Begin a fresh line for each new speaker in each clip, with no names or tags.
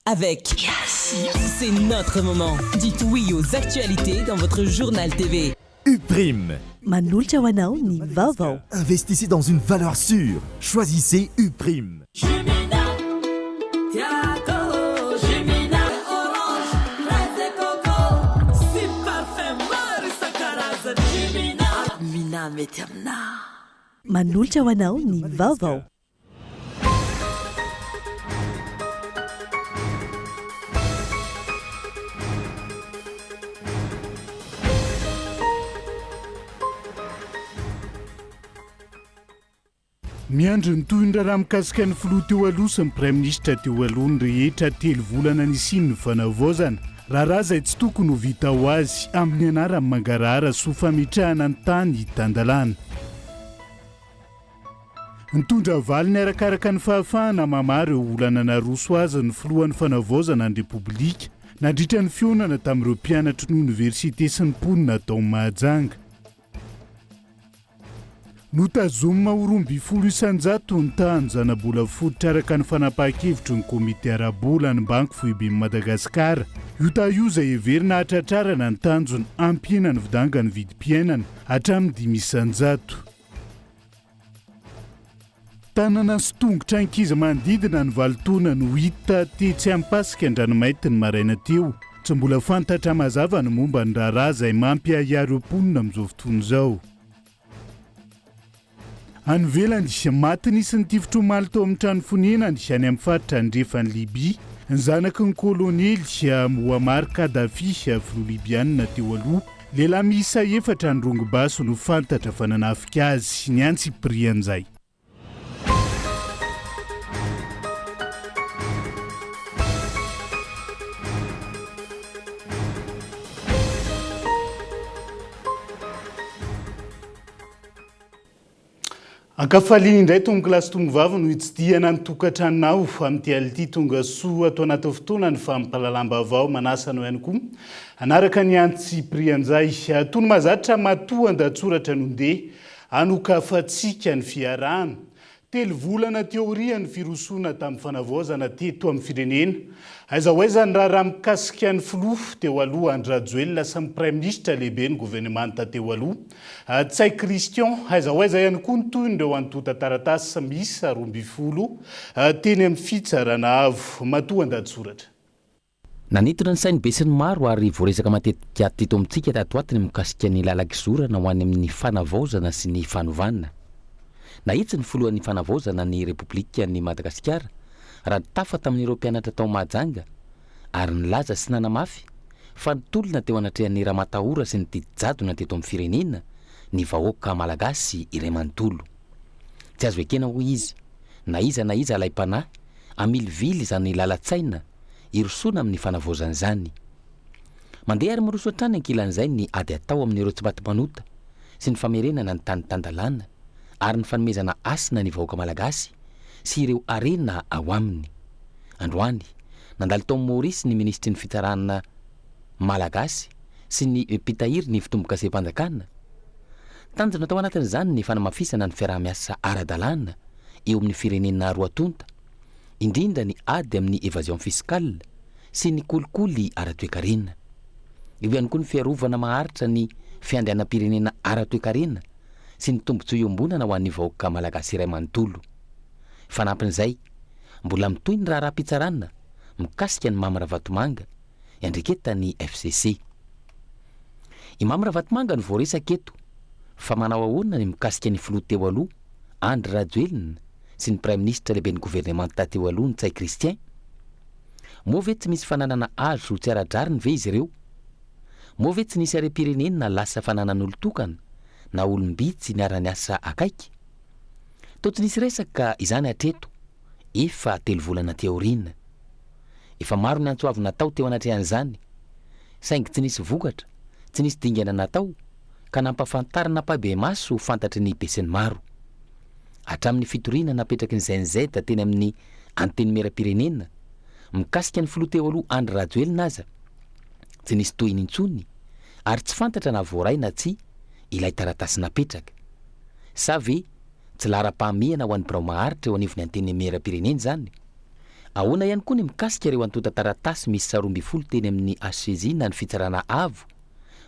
Avec C'est notre moment. Dites oui aux actualités dans votre journal TV.
Uprime.
Manolotra ho anao ny vaovao.
Investissez dans une valeur sûre. Choisissez Uprime.
Manolotra ho anao ny vaovao.
Miandry ny tohin'ny raharaha mikasika ny filoha teo aloha sy ny praiminisitra teo aloha ny rehetra telo volana nisian'ny fanavaozana. Raharaha izay tsy tokony ho vita ho azy amin'ny anaran'ny mangarahara sy ho fametrahana ny tany tan-dalàna. Nitondra valiny arakaraka ny fahafahana mamaha ireo olana naroso azy ny filohan'ny Fanavaozana ny Repoblika nandritra ny fihaonana tamin'ireo mpianatry ny oniversite sy ny mponina tao Mahajanga. Notazomina ho 12% ny tahan'ny zanabola fototra araka ny fanapahan-kevitry ny komity ara-bola ny Banky Foiben'i Madagasikara. Io taha io izay heverina hahatratrarana ny tanjona hampihena ny fidangan'ny vidim-piainana hatramin'ny 5%. Tanana sy tongotra ankizy manodidina ny valo taona no hita tetsy Ampasika Andranomainty ny maraina teo. Tsy mbola fantatra mazava ny momba ny raharaha izay mampiahiahy ireo mponina amin'izao fotoana izao. Any ivelany, maty nisy nitifitra omaly tao amin'ny trano fonenany any amin'ny faritra andrefan'i Libya ny zanaky ny kolonely Muammar Kadhafi, filoha libianina teo aloha. Lehilahy miisa efatra nirongo basy no fantatra fa nanafika azy, ny antsipirian'izay. Ankafaliana indray tompokolahy sy tompovavy no hitsidihana ny tokantranonao amin'ity alina ity. Tonga soa ato anaty fotoana ny fampahalalam-baovao. Manasa anao ihany koa hanaraka ny antsipirianjay. Toy ny mahazatra matoa an-dahatsoratra no ndeha hanokafantsika ny fiarahana. Telo volana teo aorian'ny firosoana tamin'ny fanavaozana teto amin'ny firenena, aiza ho aiza ny raharaha mikasika ny filoha teo aloha Andry Rajoelina sy ny praiminisitra lehiben'ny governemanta teo aloha, Ntsay Christian, aiza ho aiza ihany koa ny tohin'ireo antontan-taratasy miisa 12 teny amin'ny fitsarana avo. Matoa an-dahatsoratra.
Nanintona ny sain'ny besinimaro ary voaresaka matetika teto amintsika tato ato ny mikasika ny lalan-kizorana ho any amin'ny fanavaozana sy ny fanovana. Nahitsy ny filohan'ny fanavaozana ny Repoblikan'i Madagasikara raha nitafa tamin'ireo mpianatra tao Mahajanga ary nilaza sy nanamafy fa nitolona teo anatrehan'ny ramatahora sy ny didy jadona teto amin'ny firenena ny vahoaka malagasy iray manontolo. Tsy azo ekena hoy izy na iza na iza alaim-panahy hamilivily izany lalan-tsaina hirosoana amin'ny fanavaozana izany. Mandeha ary miroso hatrany ankilan'izay ny ady atao amin'ireo tsy maty manota sy ny famerenana ny tany tan-dalàna ary ny fanomezana hasina ny vahoaka malagasy sy ireo harena ao aminy. Androany, nandalo tao Maorisy ny minisitry ny fitsarana malagasy sy ny mpitahiry ny fitombokasem-panjakana. Tanjona tao anatin'izany ny fanamafisana ny fiaraha-miasa ara-dalàna eo amin'ny firenena roa tonta, indrindra ny ady amin'ny évasion fiscale sy ny kolikoly ara-toekarena. Eo ihany koa ny fiarovana maharitra ny fiandrianam-pirenena ara-toekarena sy ny tombontsoa iombonana ho an'ny vahoaka malagasy iray manontolo. Fanampin'izay, mbola mitohy ny raharaham-pitsarana mikasika an'i Mamy Ravatomanga, iandreketan'ny FCC. I Mamy Ravatomanga no voaresaka eto, fa manao ahoana ny mikasika ny filoha teo aloha, Andry Rajoelina? sy ny praiminisitra lehiben'ny governemanta teo aloha Ntsay Christian? Moa ve tsy misy fananana azo tsy ara-drariny ve izy ireo? Moa ve tsy nisy harem-pirenena lasa fananan'olon-tokana na olom-bitsy niara-niasa akaiky? Toa tsy nisy resaka izany hatreto, efa telo volana aty aoriana. Efa maro ny antso avo natao teo anatrehan'izany, saingy tsy nisy vokatra, tsy nisy dingana natao ka nampahafantarina ampahibemaso fantatry ny besinimaro. Hatramin'ny fitoriana napetraky ny GenZ teny amin'ny Antenimierampirenena mikasika ny filoha teo aloha Andry Rajoelina aza tsy nisy tohiny intsony ary tsy fantatra na voaray na tsia ilay taratasy napetraka. Sa ve tsy laharam-pahamehana ho an'ny birao maharitra eo anivon'ny Antenimierampirenena izany? Ahoana ihany koa ny mikasika ireo antontan-taratasy miisa 12 teny amin'ny HCJ na ny Fitsarana Avo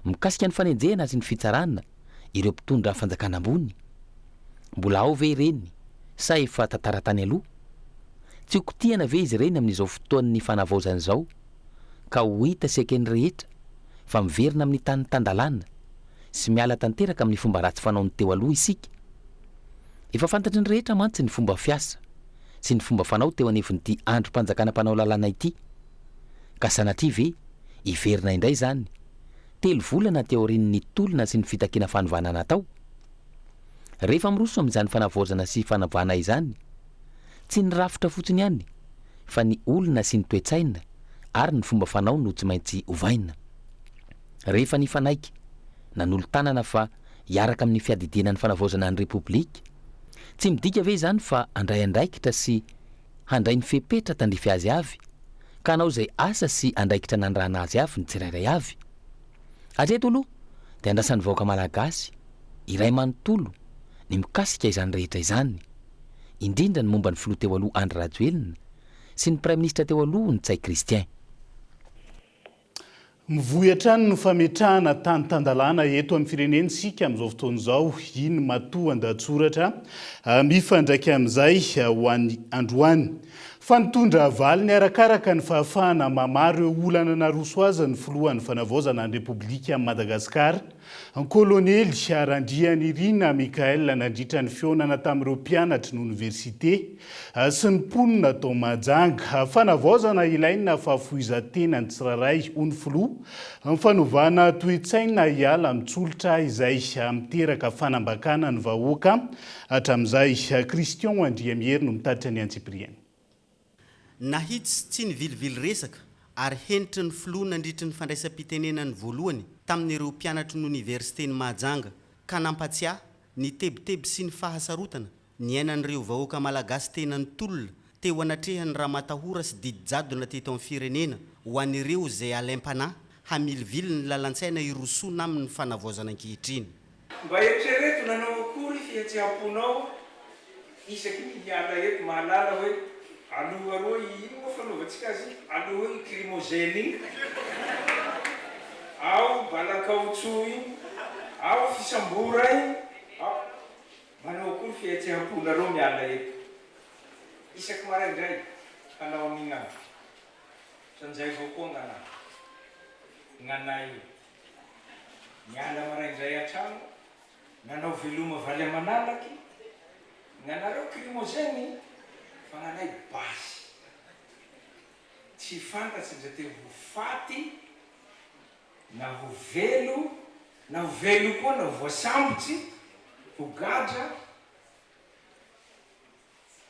mikasika ny fanenjehana sy ny fitsarana ireo mpitondra fanjakana ambony? Mbola ao ve ireny sa efa tantara tany aloha? Tsy ho kitihana ve izy ireny amin'izao fotoan'ny fanavaozana izao ka ho hita sy eken'ny rehetra fa miverina amin'ny tany tan-dalàna sy miala tanteraka amin'ny fomba ratsy fanaon'ny teo aloha isika? Efa fantatry ny rehetra mantsy ny fomba fiasa sy ny fomba fanao teo anivon'ity andrim-panjakana mpanao lalàna ity. Ka sanatria ve hiverina indray izany, telo volana aty aorian'ny tolona sy ny fitakiana fanovana natao? Rehefa miroso amin'izany fanavaozana sy fanovana izany, tsy ny rafitra fotsiny ihany fa ny olona sy ny toe-tsaina ary ny fomba fanao no tsy maintsy ovaina. Rehefa nifanaiky, nanolo-tanana fa hiaraka amin'ny fiadidiana ny fanavaozana ny Repoblika, tsy midika ve izany fa handray andraikitra sy handray ny fepetra tandrify azy avy, ka hanao izay asa sy andraikitra nanirahana azy avy ny tsirairay avy? Hatreto aloha dia andrasan'ny vahoaka malagasy iray manontolo ny mikasika izany rehetra izany, indrindra ny momba ny filoha teo aloha Andry Rajoelina sy ny praiminisitra teo aloha Ntsay Christian.
Mivoy hatrany ny fametrahana tany tan-dalàna eto amin'ny firenena isika amin'izao fotoana izao, iny matoan-dahatsoratra mifandraika amin'izay ho an'ny androany. Fa nitondra valiny arakaraka ny fahafahana mamaha ireo olana naroso azy ny filohan'ny fanavaozana ny Repoblikan'i Madagasikara, Kolonely Randrianirina Michaël nandritra ny fihaonana tamin'ireo mpianatry ny oniversite sy ny mponina tao Mahajanga. Fanavaozana ilaina fahafoizan-tena ny tsirairay, hoy ny filoha. Ny fanovana toe-tsaina hiala amin'ny tsolotra izay miteraka fanambakana ny vahoaka hatramin'izay. Christian Andriamihery no mitatitra ny antsipiriany.
Nahitsy tsy nivilivily resaka ary henitry ny filoha nandritry ny fandraisam-pitenenany voalohany tamin'ireo mpianatry ny oniversiten'i Mahajanga ka nampatsiahy ny tebiteby sy ny fahasarotana niainan'ireo vahoaka malagasy tena nitolona teo anatrehan'ny ramatahora sy didy jadona teto amin'ny firenena ho an'ireo izay alaim-panahy hamilivily ny lalan-tsaina hirosoana amin'ny fanavaozana ankehitriny.
Mba eritrereto nanao akory fihetseham-ponao isaky ny hiala eto mahalala hoe aloha aroa i ino moa fanaovantsika azy iny aloha iny crimogène iny ao bala caoutchouc iny ao fisambora iny ao manao akory fihetseham-ponareo miala eto isaky maraindray hanao an'igny andro sanjay avao koa ngana nganay io. Niala maraindray an-trano, nanao veloma valy aman'alaky, gnanareo krimozeny fa gnanay basy. Tsy fantatsy ndra te ho faty na ho velo, na ho velo koa na ho voasambotsy, ho gadra.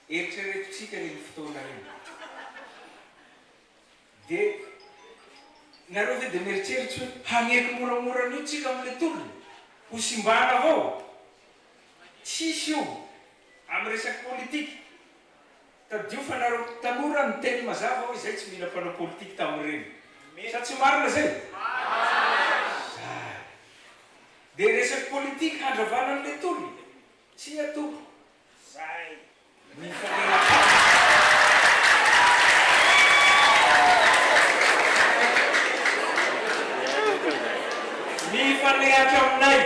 Eritreretintsika an'iny fotoana iny. Dia nareo ve dia mieritreritsy hoe hagneky moramora an'io tsika amle tolona? Ho simbana avao? Tsisy io am resaky politique. Tadidio fa nareo tanora niteny mazava hoe zay tsy mila mpanao politique tamin'ireny. Sa tsy marina zay? Zay. Dia resaky politique handravana an'le tolona? Tsia tompoko. Zay. Mifanehatra Mifanehatra aminay.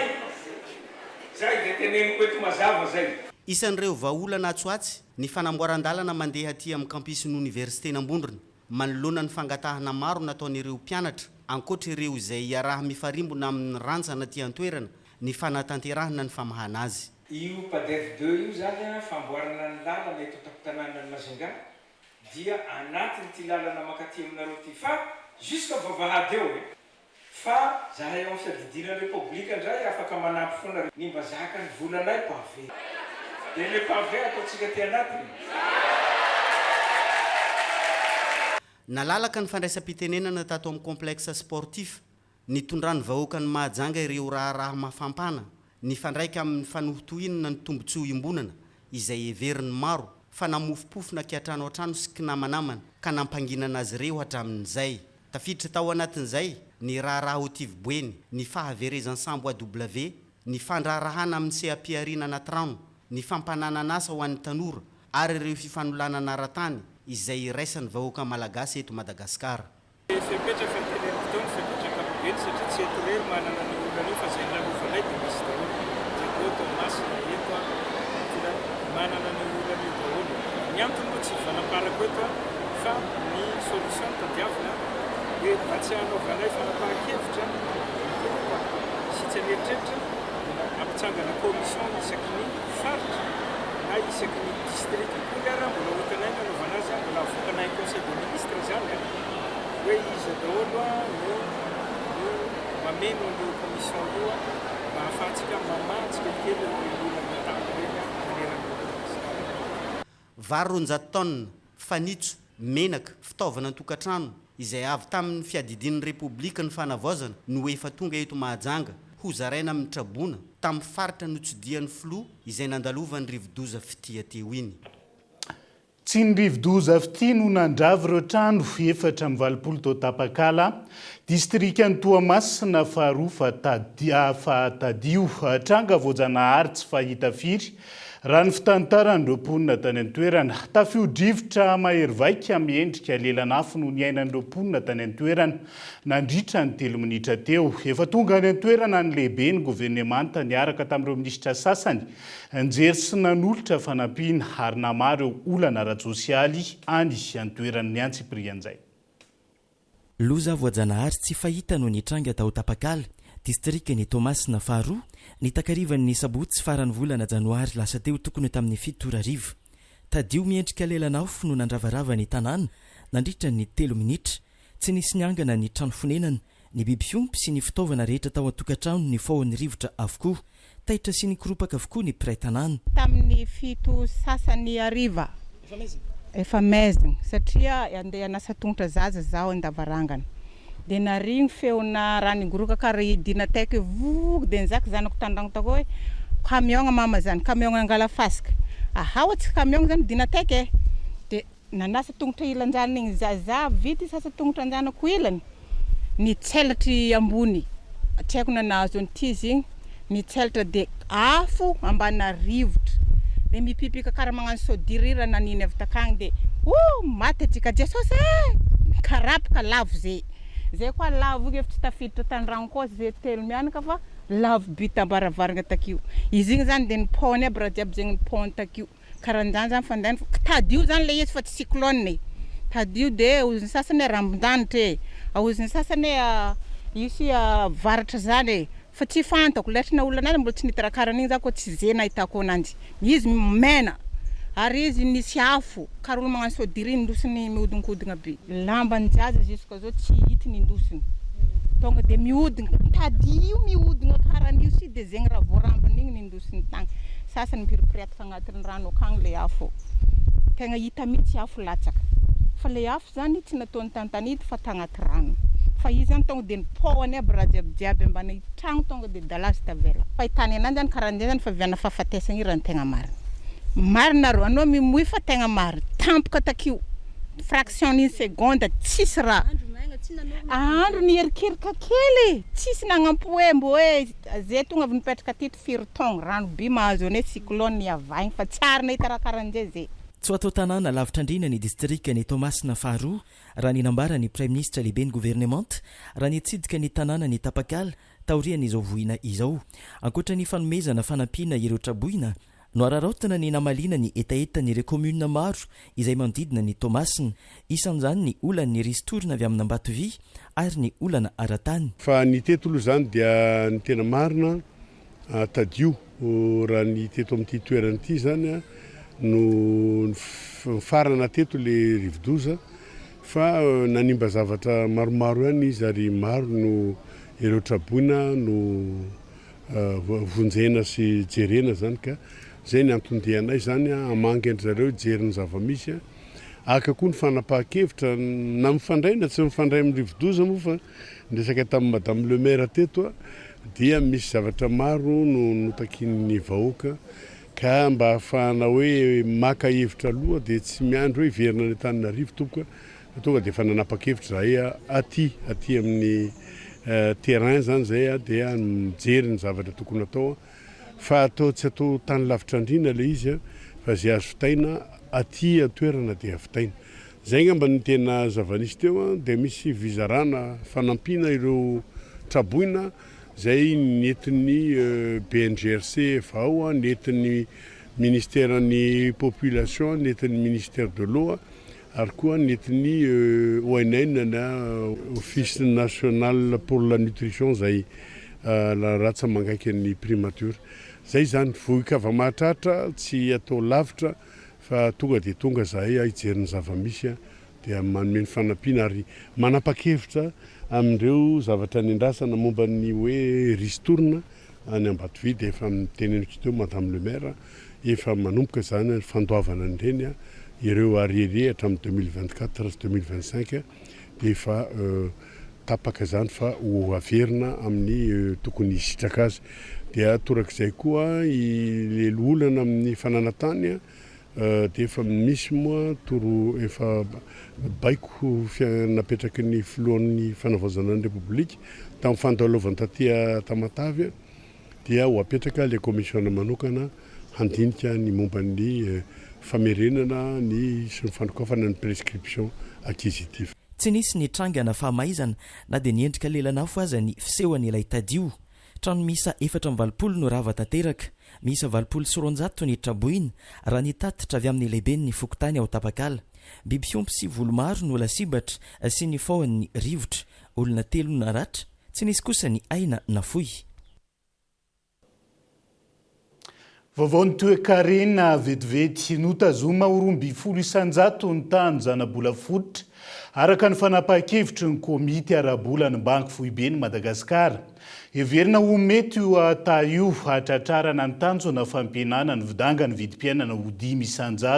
Zay dia teneniko eto mazava zay.
Isan'ireo vahaolana atsy ho atsy ny fanamboaran-dalana mandeha aty amin'ny kampisin'ny oniversiten'Ambondrona manoloana ny fangatahana maro nataon'ireo mpianatra ankoatra ireo izay iaraha-mifarimbona amin'ny rantsana aty an-toerana ny fanatanterahana ny famahana azy.
Io Padef deux io zany an, famboarana ny lalana eto an-tampon-tanànan'i Majunga dia anatin'ity lalana mankaty aminareo ity fa jusqu'à vavahady eo e! Fa zahay ao amin'ny fiadidiana ny Repoblika ndray afaka manampy foana ry. Ny mba zakan'ny volanay pavé. Dia le pavé ataontsika aty anatiny.
Nalalaka ny fandraisam-pitenenana tato amin'ny Complexe sportif Nitondran'ny vahoakan'i Mahajanga ireo raharaha mafampana nifandraika amin'ny fanohintohinana ny tombontsoa iombonana izay heverin'ny maro fa namofompofona kiantranoantrano sy kinamanamana ka nampanginana azy ireo hatramin'izay. Tafiditra tao anatin'izay ny raharaha Otiv Boeny, ny fahaverezan'ny sambo AW, ny fandraharahana amin'ny seha-pihariana anaty rano, ny fampananan'asa ho an'ny tanora ary ireo fifanolanana ara-tany. izay iraisan'ny vahoaka malagasy eto Madagasikara.
Fepetra efa noteneniko teo ny fepetra ankapobeny satria tsy eto irery manana an'io olana io fa izay nilalovanay dia misy daholo, Diego, Toamasina, eto an, Toliara, manana an'io olana io daholo. Ny antony moa tsy hivalamparako eto an, fa ny solution no tadiavina hoe mba tsy hanaovanay fanapahan-kevitra mikorontana sy tsy an'eritreritra dia nampitsangana commission isaky ny faritra na isaky ny district akory ara mbola ho hitanay ny hanaovana azy an, mbola avoakanay conseil des ministres izany an. Hoe iza daholo no no mameno an'io commission io mba ahafahantsika mamaha tsikelikely ireny olana tany ireny manerana an'i Madagasikara.
Vary 200 taonina, fanitso, menaka, fitaovana an-tokantrano izay avy tamin'ny fiadidian'ny Repoblika ny Fanavaozana no efa tonga eto Mahajanga hozaraina amin'ny traboina tamin'ny faritra notsidihan'ny Filoha izay nandalovan'ny rivodoza Fitia teo iny.
Tsy ny rivodoza Fitia no nandrava ireo trano 84 tao Tapakala, distrikan'i Toamasina faharoa fa fa tadio. Tranga voajanahary tsy fahita firy, raha ny fitantaran'ireo mponina tany an-toerana. Tafio-drivotra mahery vaika miendrika lelan'afo no niainan'ireo mponina tany an-toerana nandritra ny telo minitra teo. Efa tonga any an-toerana ny lehiben'ny governemanta niaraka tamin'ireo minisitra sasany Njery sy nanolotra fanampiana ary namaha ireo olana ara-tsosialy any an-toeran'ny antsipirian'izay.
Loza voajanahary tsy fahita no nitranga tao Tapakala, distrikan'i Toamasina faharoa, ny takarivan'ny sabotsy faran'ny volana janoary lasa teo tokony ho tamin'ny 7 ora hariva. Tadio miendrika lelan'afo no nandravarava ny tanàna nandritra ny telo minitra. Tsy nisy niangana ny trano fonenana, ny biby fiompy sy ny fitaovana rehetra tao an-tokantrano nifaohan'ny rivotra avokoa. Taitra sy nikoropaka avokoa ny mpiray tanàna.
Tamin'ny fito sasany hariva, efa maizina satria andeha hanasa tongotra zaza zaho an-davarangana, dia narigny feona raha nigoroka kara hidina taiky hoe vovovovo dia nizaka zanako tandragno takao hoe camion mama zany, camion angala fasika, aha oa tsy camion zany hidina taiky e, dia Nanasa tongotra ilan-janany igny zazah vita sasa tongotra an-janako ilany, ny tselatry ambony tsy haiko na nahazo an'ity izy igny, ny tselatra de afo ambana rivotra de mipipika karaha magnano sodirira raha naniny avy takagny de oh maty atsika Jesosy eh! Nikarapoka lavo ze, zay koa lavo igny efa tsy tafiditra tandragno koa ze telo mianaka fa lavo by tambaravaragna takio, izy igny zany de nipôny aby raha jiaby zegny nipôny takio. Karan'izany zany fandehany fa tadio zany le izy fa tsy cyclone e, tadio de hozy ny sasany hoe rambon-danitra e, hozy ny sasany hoe hisy varatra zany e, fa tsy fantako, letry olona anazy mbola tsy nita raha karan'igny za koa tsy ze nahitako ananjy, izy mena ary izy nisy afo kara olo magnano soadiri indosiny miodinkodigna be, lamban-jaza jusqu'à zao tsy hitiny indosiny, tonga de mihodigna, tadio mihodigna karan'io si de zegny raha voarambiny igny nindosiny tagny, sasany mipiripiretaka agnatin'ny rano akagny le afo, tegna hita mihitsy afo latsaka, fa le afo zany tsy nataony tantanity fa tagnaty rano, fa izy zany tonga de nipôhany aby raha jiaby jiaby ambany tragno tonga de dalazy tavela, fahitany ananjy zany karan'izay zany faviana fahafatesagna io raha ny tegna marina, marina rô anao mimoy fa tegna marina, tampoka takio, fraction d'une seconde tsisy raha, andro niherikerika kely e, tsisy nagnampo hoe mbô hoe zay tonga avy nipetraka teto Firy taogno rano by mahazo anay cyclone niavaigny fa tsy ary nahita raha karanjay zay.
Tsy ho atao tanàna lavitra andriana ny distrikan'i Toamasina faharoa, raha ny nambaran'ny Praiminisitra lehiben'ny governemanta, raha nitsidika ny tanànan'i Tapakala taorian'izao voina izao. Ankoatra ny fanomezana fanampiana ireo traboina, Noararaotina ny namaliana ny hetahetan'ireo kaominina maro izay manodidina an'i Toamasina. Isan'izany ny olan'ny ristourne avy amin'Ambatovy ary ny olana ara-tany.
Fa ny teto aloha izany dia ny tena marina tadio raha ny teto amin'ity toerana ity izany no nifarana teto ilay rivodoza fa nanimba zavatra maromaro ihany izy ary maro no ireo traboina no vonjena sy jerena zany ka zay ny anton-dianay zany hamangy an-dry zareo hijery ny zava-misy haka koa ny fanapahan-kevitra na mifandray na tsy mifandray amin'ny rivodoza moa fa niresaka tamin'i madame le maire teto dia misy zavatra maro no notakian'ny vahoaka ka mba hahafahana hoe maka hevitra aloha dia tsy miandry hoe hiverina any Antananarivo tompoko Fa tonga dia efa nanapa-kevitra izahay aty, aty amin'ny terrain izany izay dia mijery ny zavatra tokony hatao fa atao tsy atao tany lavitra andriana ilay izy fa izay azo vitaina aty an-toerana dia vitaina. Izay angamba no tena zava-nisy teo dia misy fizarana fanampiana ireo traboina izay nentin'ny BNGRC vao, nentin'ny ministeran'ny population, nentin'ny ministère de l'eau ary koa nentin'ny ONN na Office national pour la nutrition izay ratsa-mangaikan'ny primature. Izay izany, vohi-kava-mahatratra tsy atao lavitra Fa tonga dia tonga zahay hijery ny zava-misy dia manome ny fanampiana ary manapa-kevitra amin'ireo zavatra nendrasana momba ny hoe ristourne any Ambatovy dia efa noteneniko teo Madame le Maire efa manomboka izany ny fandoavana an'ireny ireo arriérés hatramin'ny 2024 sy 2025 dia efa tapaka izany fa ho averina amin'ny tokony hisitraka azy. Dia torak'izay koa ilay olana amin'ny fananantany dia efa misy moa toro efa baiko napetraky ny filohan'ny fanavaozana ny Repoblika tamin'ny fandalovany taty Tamatave dia ho apetraka ilay commission manokana handinika ny momba ny famerenana ny sy ny fanokafana ny prescription acquisitive.
Tsy nisy ny trangana fahamaizana na dia niendrika lelan'afo aza ny fisehoan'ilay tadio. Trano miisa 84 no rava tanteraka, miisa 280 ny traboina, raha ny tatitra avy amin'ny lehiben'ny fokontany ao Tapakala. Biby fiompy sy voly maro no lasibatra sy nifaohan'ny rivotra. Olona telo no naratra, tsy nisy kosa ny aina nafoy.
Vaovaon'ny toekarena vetivety, notazomina ho 12% ny tahan'ny zanabola fototra, araka ny fanapahan-kevitry ny komity ara-bolan'ny Banky Foiben'i Madagasikara. Heverina ho mety io taha io hahatratrarana ny tanjona fampihenana ny vidangan'ny vidim-piainana ho 5%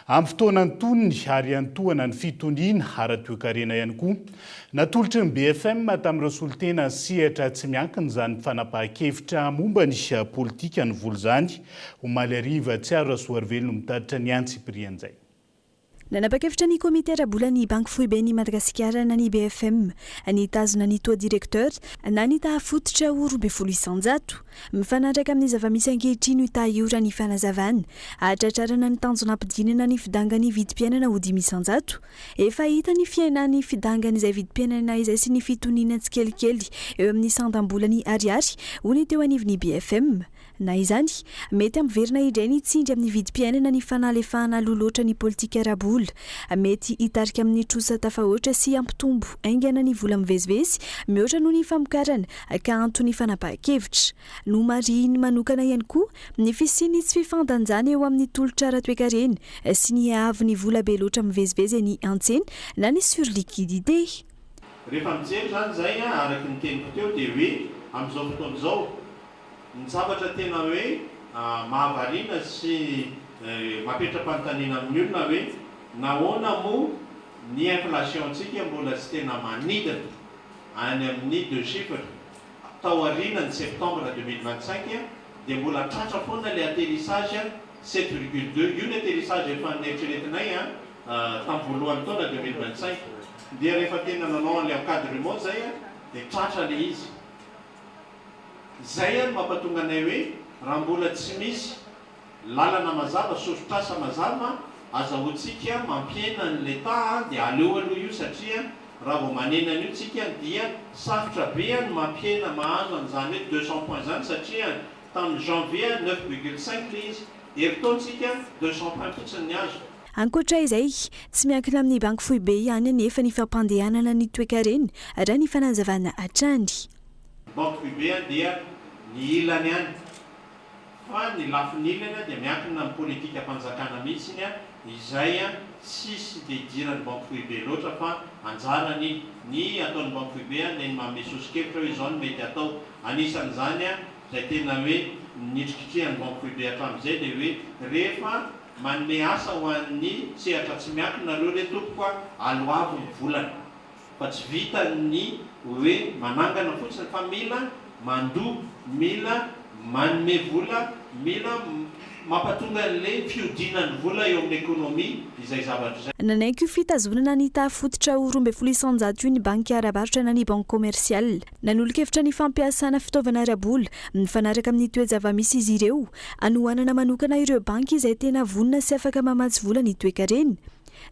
amin'ny fotoana antonony ary hiantohana ny fitoniana ara-toekarena ihany koa. Natolotry ny BFM tamin'ireo solontena sehatra tsy miankina izany fanapahan-kevitra momba ny politikan'ny vola izany omaly hariva. Tsiaro Rasoarivelo no mitatitra ny antsipirian'izay.
Nanapa-kevitra ny komity ara-bolan'ny Banky Foiben'i Madagasikara na ny BFM ny hitazona ny taux directeur na ny taha fototra ho 12%. Mifanaraka amin'ny zava-misy ankehitriny io taha io raha ny fanazavana. Hahatratrarana ny tanjona hampidinana ny fidangan'ny vidim-piainana ho 5%. Efa hita ny fihenan'ny fidangan'izay vidim-piainana izay sy ny fitoniana tsikelikely eo amin'ny sandam-bolan'ny ariary, hoy ny teo anivon'ny BFM. Na izany, mety hampiverina indray ny tsindry amin'ny vidim-piainana ny fanalefahana aloha loatra ny politika ara-bola. Mety hitarika amin'ny trosa tafahoatra sy hampitombo haingana ny vola mivezivezy mihoatra noho ny famokarana ka anton'ny fanapahan-kevitra. Nomarihiny manokana ihany koa ny fisian'ny tsy fifandanjana eo amin'ny tolotra ara-toekarena sy ny haavon'ny vola be loatra mivezivezy eny an-tsena na ny surliquidité.
Rehefa mijery izany izay araka ny teniko teo dia hoe amin'izao fotoana izao ny zavatra tena hoe mahavariana sy mapetra-panontaniana amin'ny olona hoe nahoana moa ny inflation-ntsika mbola tsy tena manidina any amin'ny deux chiffres Tao aoriana ny septembre 2025 dia mbola tratra foana ilay atterrissage sept virgule deux, io ny atterrissage efa neritreretinay tamin'ny voalohan'ny taona 2025, dia rehefa tena nanao an'ilay encadrement izay dia tratra ilay izy. Izay no mampatonga anay hoe raha mbola tsy misy Lalana mazava, soritr'asa mazava, azahoantsika mampihena an'ilay taha dia aleo aloha io satria raha vao manena an'io tsika dia sarotra be ny mampihena mahazo an'izany hoe 200 points izany satria tamin'ny janvier neuf virgule cinq ilay izy, herintaona tsika 200 points fotsiny ny azo.
Ankoatra izay, tsy miankina amin'ny Banky Foibe ihany anefa ny fampandehanana ny toekarena, raha ny fanazavana hatrany.
Ny Banky Foibe dia ny ilany ihany. Fa ny lafiny ilany dia miankina amin'ny politikam-panjakana mihitsiny izay tsisy dia idiran'ny Banky Foibe loatra fa anjarany iny. Ny ataon'ny Banky Foibe dia ny manome soso-kevitra hoe izao no mety hatao. Anisan'izany izay tena hoe nitrikitrihan'ny Banky Foibe hatramin'izay dia hoe rehefa manome asa ho an'ny sehatra tsy miankina nareo re tompoko a, aloavy ny volana. Fa tsy vitan'ny hoe manangana fotsiny fa mila mandoa, mila manome vola, mila mampatonga an'ilay fihodinan'ny vola eo amin'ny ekonomia izay zavatra izay.
Nanaiky io fitazonana ny taha fototra ho 12% io ny banky ara-barotra na ny Banque Commerciale. Nanolo-kevitra ny fampiasana fitaovana ara-bola mifanaraka amin'ny toe-java-misy izy ireo, hanohanana manokana ireo banky izay tena vonona sy afaka mamatsy vola ny toekarena.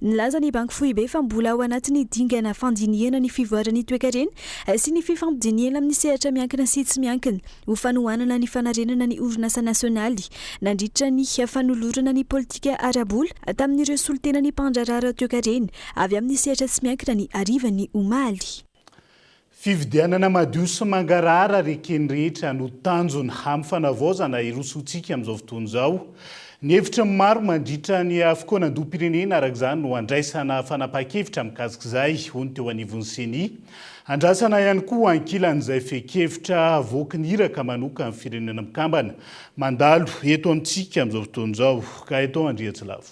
Nilaza ny Banky Foibe fa mbola ao anatin'ny dingana fandinihana ny fivoaran'ny toekarena sy ny fifampidinihana amin'ny sehatra miankina sy tsy miankina ho fanohanana ny fanarenana ny orinasa nasionaly nandritra ny fanolorana ny politika ara-bola tamin'ireo solontenan'ny mpandraharaha ara-toekarena avy amin'ny sehatra tsy miankina ny harivan'ny omaly.
Fifidianana madio sy mangarahara ary eken'ny rehetra no tanjona amin'ny fanavaozana hirosoantsika amin'izao fotoana izao. Ny hevitry ny maro mandritra ny fikaonandoham-pirenena araka izany no handraisana fanapahan-kevitra mikasika izay, hoy ny teo anivon'ny Ceni. Andrasana ihany koa ankilan'izay fehin-kevitra avoaky ny iraka manokan'ny Firenena Mikambana mandalo eto amintsika amin'izao fotoana izao. Gaëtan Andriantsilavo.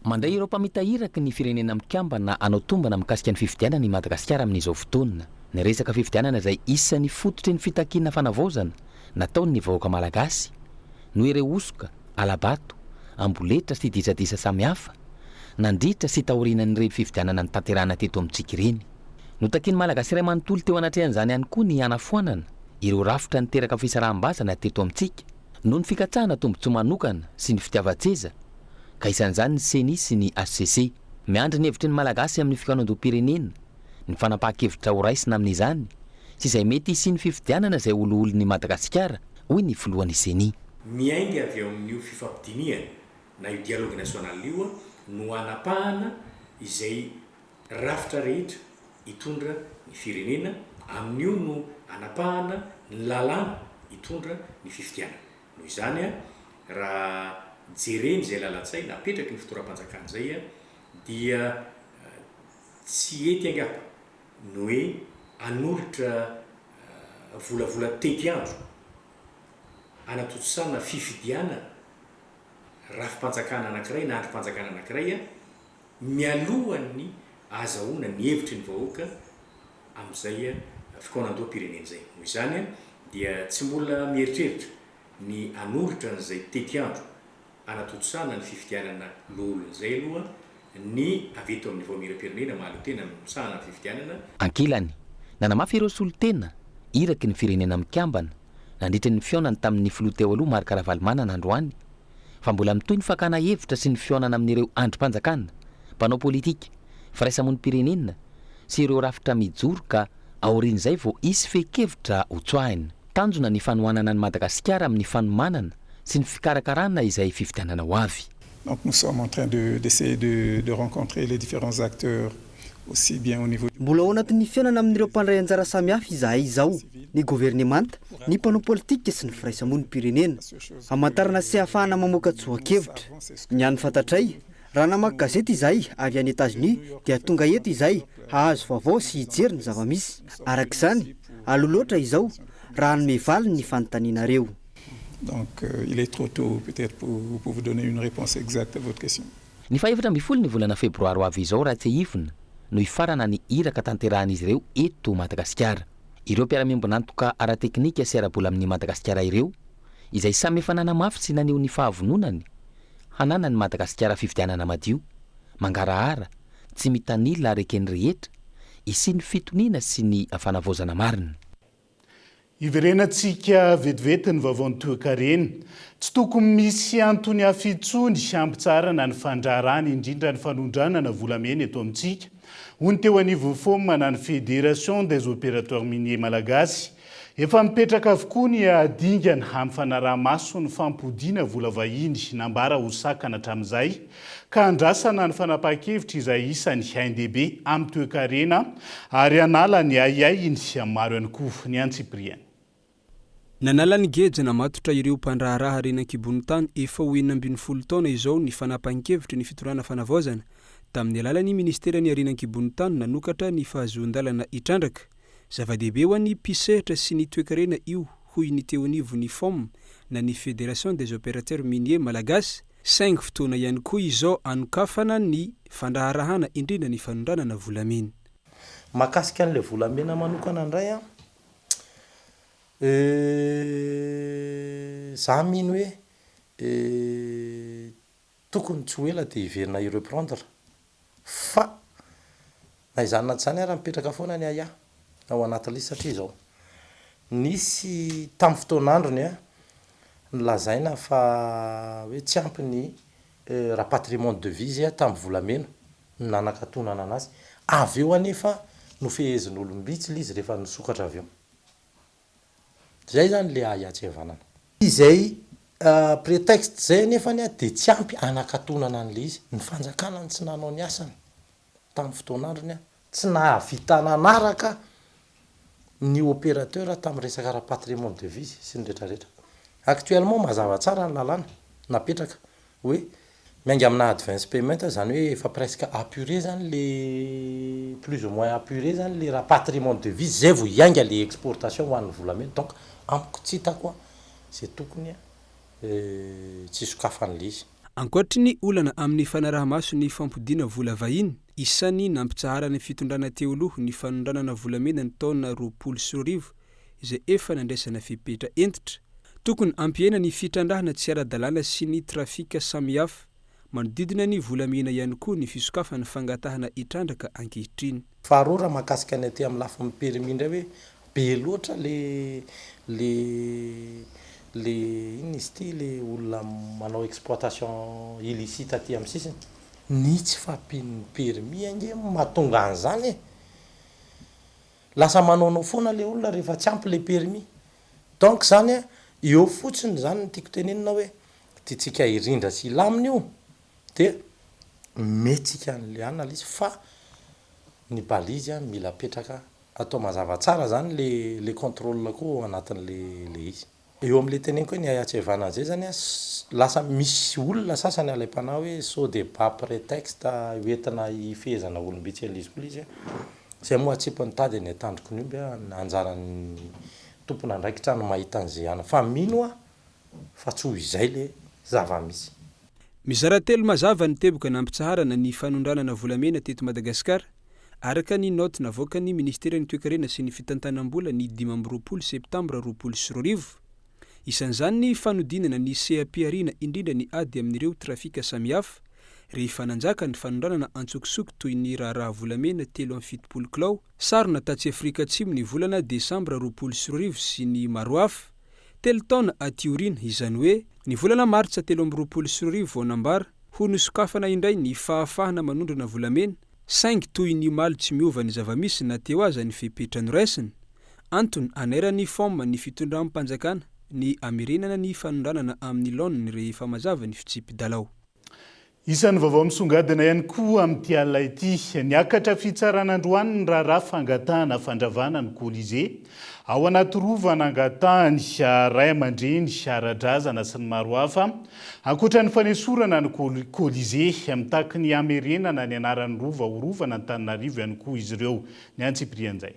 Mandray ireo mpamita iraky ny Firenena Mikambana hanao tombana mikasika ny fifidianana i Madagasikara amin'izao fotoana. Ny resaka fifidianana izay isan'ny fototry ny fitakiana fanavaozana nataon'ny vahoaka malagasy noho ireo hosoka, hala-bato, amboletra sy disadisa samihafa nandritra sy taorianan'ireny fifidianana notanterahana teto amintsika ireny. Notakian'ny Malagasy iray manontolo teo anatrehan'izany ihany koa ny hanafoanana ireo rafitra niteraka fisaraham-bazana teto amintsika noho ny fikatsahana tombontsoa manokana sy ny fitiavan-tseza ka isan'izany ny Ceni sy ny hcc. Miandry ny hevitry ny Malagasy amin'ny fikaonandoham-pirenena, ny fanapahan-kevitra horaisina amin'izany, sy izay mety hisian'ny fifidianana izay ho loholon'i Madagasikara, hoy ny filohan'ny Ceni.
Miainga avy ao amin'io fifampidinihana na io dialogue national io no hanapahana izay rafitra rehetra hitondra ny firenena, amin'io no hanapahana ny lalàna hitondra ny fifidianana. Noho izany, raha jerena izay lalan-tsaina apetraky ny fitondram-panjakana izay dia tsy hety angamba ny hoe hanolotra volavola tetiandro hanatontosana fifidianana rafi-panjakana anankiray na andrim-panjakana anankiray mialohan'ny ahazahoana ny hevitry ny vahoaka amin'izay fikaonandoham-pirenena izay. Noho izany dia tsy mbola mieritreritra ny hanolotra an'izay tetiandro hanatontosana ny fifidianana loholona izay aloha ny avy eto amin'ny Vaomieram-pirenena mahaleo tena misahana ny fifidianana.
Ankilany, nanamafy ireo solontena iraky ny Firenena Mikambana nandritra ny fihaonany tamin'ny filoha teo aloha Marc Ravalomanana androany fa mbola mitohy ny fakana hevitra sy ny fihaonana amin'ireo andrim-panjakana, mpanao politika, firaisamonim-pirenena sy ireo rafitra mijoro ka aorian'izay vao hisy fehin-kevitra hotsoahina. Tanjona ny fanohanana an'i Madagasikara amin'ny fanomanana sy ny fikarakarana izay fifidianana ho avy.
Donc nous sommes en train de d'essayer de de rencontrer les différents acteurs aussi bien au niveau du
Mbola ao anatin'ny fihaonana amin'ireo mpandray anjara samihafa izahay izao, ny governemanta, ny mpanao politika sy ny firaisamonim-pirenena. Hamantarana sy hahafahana mamoaka tsoa-kevitra. Ny hany fantatray, raha namaky gazety izahay avy any Etazonia dia tonga eto izahay hahazo vaovao sy hijery ny zava-misy. Araka izany, aloha loatra izao raha hanome valiny ny fanontanianareo.
Donc il est trop tôt peut-être pour pour vous donner une réponse exacte à votre question.
Ny faha 14 ny volana febroary ho avy izao raha tsiahivina no hifarana ny iraka tanterahan'izy ireo eto Madagasikara. Ireo mpiara-miombon'antoka ara-teknika sy ara-bola amin'i Madagasikara ireo izay samy efa nanamafy sy naneho ny fahavononany hananan'i Madagasikara fifidianana madio, mangarahara, tsy mitanila ary eken'ny rehetra, hisian'ny fitoniana sy ny fanavaozana marina.
Hiverenantsika vetivety ny vaovaon'ny toekarena. Tsy tokony misy antony hafa intsony hampitsaharana ny fandraharahana indrindra ny fanondranana volamena eto amintsika, hoy ny teo anivon'ny FOM na ny Fédération des Opérateurs Miniers Malagasy. Efa mipetraka avokoa ny dingana amin'ny fanaraha-maso ny fampodiana vola vahiny nambara ho sakana hatramin'izay ka andrasana ny fanapahan-kevitra izay isan'ny ain-dehibe amin'ny toekarena ary hanala ny ahiahiny maro ihany koa ny antsipiriany.
Nanala ny geja namatotra ireo mpandraharaha harena an-kibon'ny tany efa ho 16 taona izao ny fanapahan-kevitry ny fitondrana fanavaozana tamin'ny alalan'ny ministeran'ny harena an-kibon'ny tany nanokatra ny fahazoan-dalana hitrandraka. Zava-dehibe ho an'ny mpisehatra sy ny toekarena io hoy ny teo anivon'ny FOM na ny Fédération des Opérateurs Miniers Malagasy, Saingy fotoana ihany koa izao anokafana ny fandraharahana indrindra ny fanondranana volamena.
Mahakasika an'ilay volamena manokana indray an, za mino hoe tokony tsy ho ela dia hiverina hi-reprendre fa na izany na tsy izany ary mipetraka foana ny ahiahy ao anatin'ilay izy satria izao, nisy tamin'ny fotoan'androny an, nolazaina fa hoe tsy ampy ny. rapatriement de devise tamin'ny volamena no nanakatonana anazy. Avy eo anefa nofehezin'olom-bitsy ilay izy rehefa nisokatra avy eo. Izay izany ilay ahiahy tsy havanana. Izay prétexte izay anefany dia tsy ampy hanakatonana an'ilay izy. Ny fanjakana no tsy nanao ny asany tamin'ny fotoan'androny, tsy nahavita nanaraka ny opérateur tamin'ny resaka rapatriement de devise sy ny retraretra. Actuellement mazava tsara ny lalàna napetraka hoe miainga amina advance payment izany hoe efa presque apuré zany le plus ou moins apuré zany le rapatriement de devise zay vao hiainga le exportation ho an'ny volamena donc amiko tsy hitako ze tokony tsy sokafan'le izy.
Ankoatry ny olana amin'ny fanaraha-maso ny fampodiana vola vahiny, isan'ny nampitsaharan'ny fitondrana teo aloha ny fanondranana volamena ny taona 2020 izay efa nandraisana fepetra hentitra. Tokony hampihena ny fitrandrahana tsy ara-dalàna sy ny trafika samihafa manodidina ny volamena ihany koa ny fisokafan'ny fangatahana hitrandraka ankehitriny.
Faharoa raha mahakasika ny aty amin'ny lafiny permis indray hoe be loatra le le le inona izy ity le olona manao exploitation illicite aty amin'ny sisiny. Ny tsy fahampian'ny permis ange no mahatonga an'izany e! Lasa manaonao foana le olona rehefa tsy ampy le permis. Donc zany an, eo fotsiny zany no tiako tenenina hoe tiantsika hirindra sy hilamina io dia metsika an'le anona le izy fa ny balise an mila apetraka atao mazava tsara zany le le contrôle koa ao anatin'le le izy. Eo amin'ilay teneniko hoe ny ahiatsevana an'izay zany an, lasa misy olona sasany alaim-panahy hoe sao dia mba prétexte hoentina hifehezana olom-bitsy an'ilay izy koa ilay izy an, izay moa atsipy ny tady any an-tandroky ny omby an, anjaran'ny tompon'andraikitra no mahita an'izay any fa mino aho fa tsy ho izay ilay zava-misy.
Mizara telo mazava ny teboka nampitsaharana ny fanondranana volamena teto Madagasikara, araka ny naoty navoakan'ny Minisiteran'ny Toekarena sy ny Fitantanam-bola ny 25 septambra 2020. Isan'izany ny fanodinana ny seha-pihariana indrindra ny ady amin'ireo trafika samihafa, rehefa nanjaka ny fanondranana antsokosoko toy ny raharaha volamena 73 kilao sarona tatsy Afrika Atsimo ny volana desambra 2020 sy ny maro hafa. Telo taona aty aoriana, izany hoe, ny volana martsa 2023 vao nambara ho nosokafana indray ny fahafahana manondrana volamena, saingy toy ny omaly tsy miova ny zava-misy na teo aza ny fepetra noraisina. Antony anairan'ny Fom ny fitondram-panjakana ny hamerenana ny fanondranana amin'ny laoniny rehefa mazava ny fitsipi-dalao.
Isan'ny vaovao misongadina ihany koa amin'ity alina ity, niakatra fitsarana androany ny raharaha fangatahana fandravana ny Colisée ao anaty rova nangatahany ray aman-dreny ara-drazana sy ny maro hafa. Ankoatra ny fanesorana ny Colisée, mitaky ny hamerenana ny anaran'ny rova ho rovan'Antananarivo ihany koa izy ireo. Ny antsipirian'izay.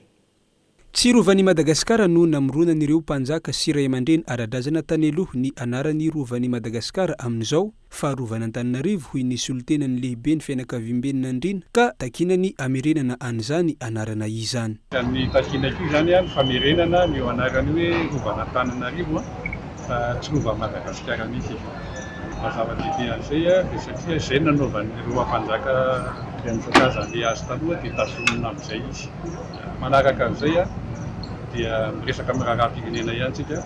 Tsy rovan'i Madagasikara no namoronan'ireo mpanjaka sy ray aman-dreny ara-drazana tany aloha ny anaran'ny rovan'i Madagasikara amin'izao fa rovan'Antananarivo hoy ny solontenan'ny lehiben'ny fianakaviamben'Andriana ka takiana ny hamerenana an'izany anarana izany.
Ny takiana koa izany ny famerenana an'io anarana io hoe rovan'Antananarivo fa tsy rovan'i Madagasikara mihitsy. Maha zava-dehibe an'izay dia satria izay no nanaovan'ireo mpanjaka razambe azy taloha dia tazomina amin'izay izy. Manaraka an'izay dia miresaka amin'ny raharaham-pirenena ihany isika.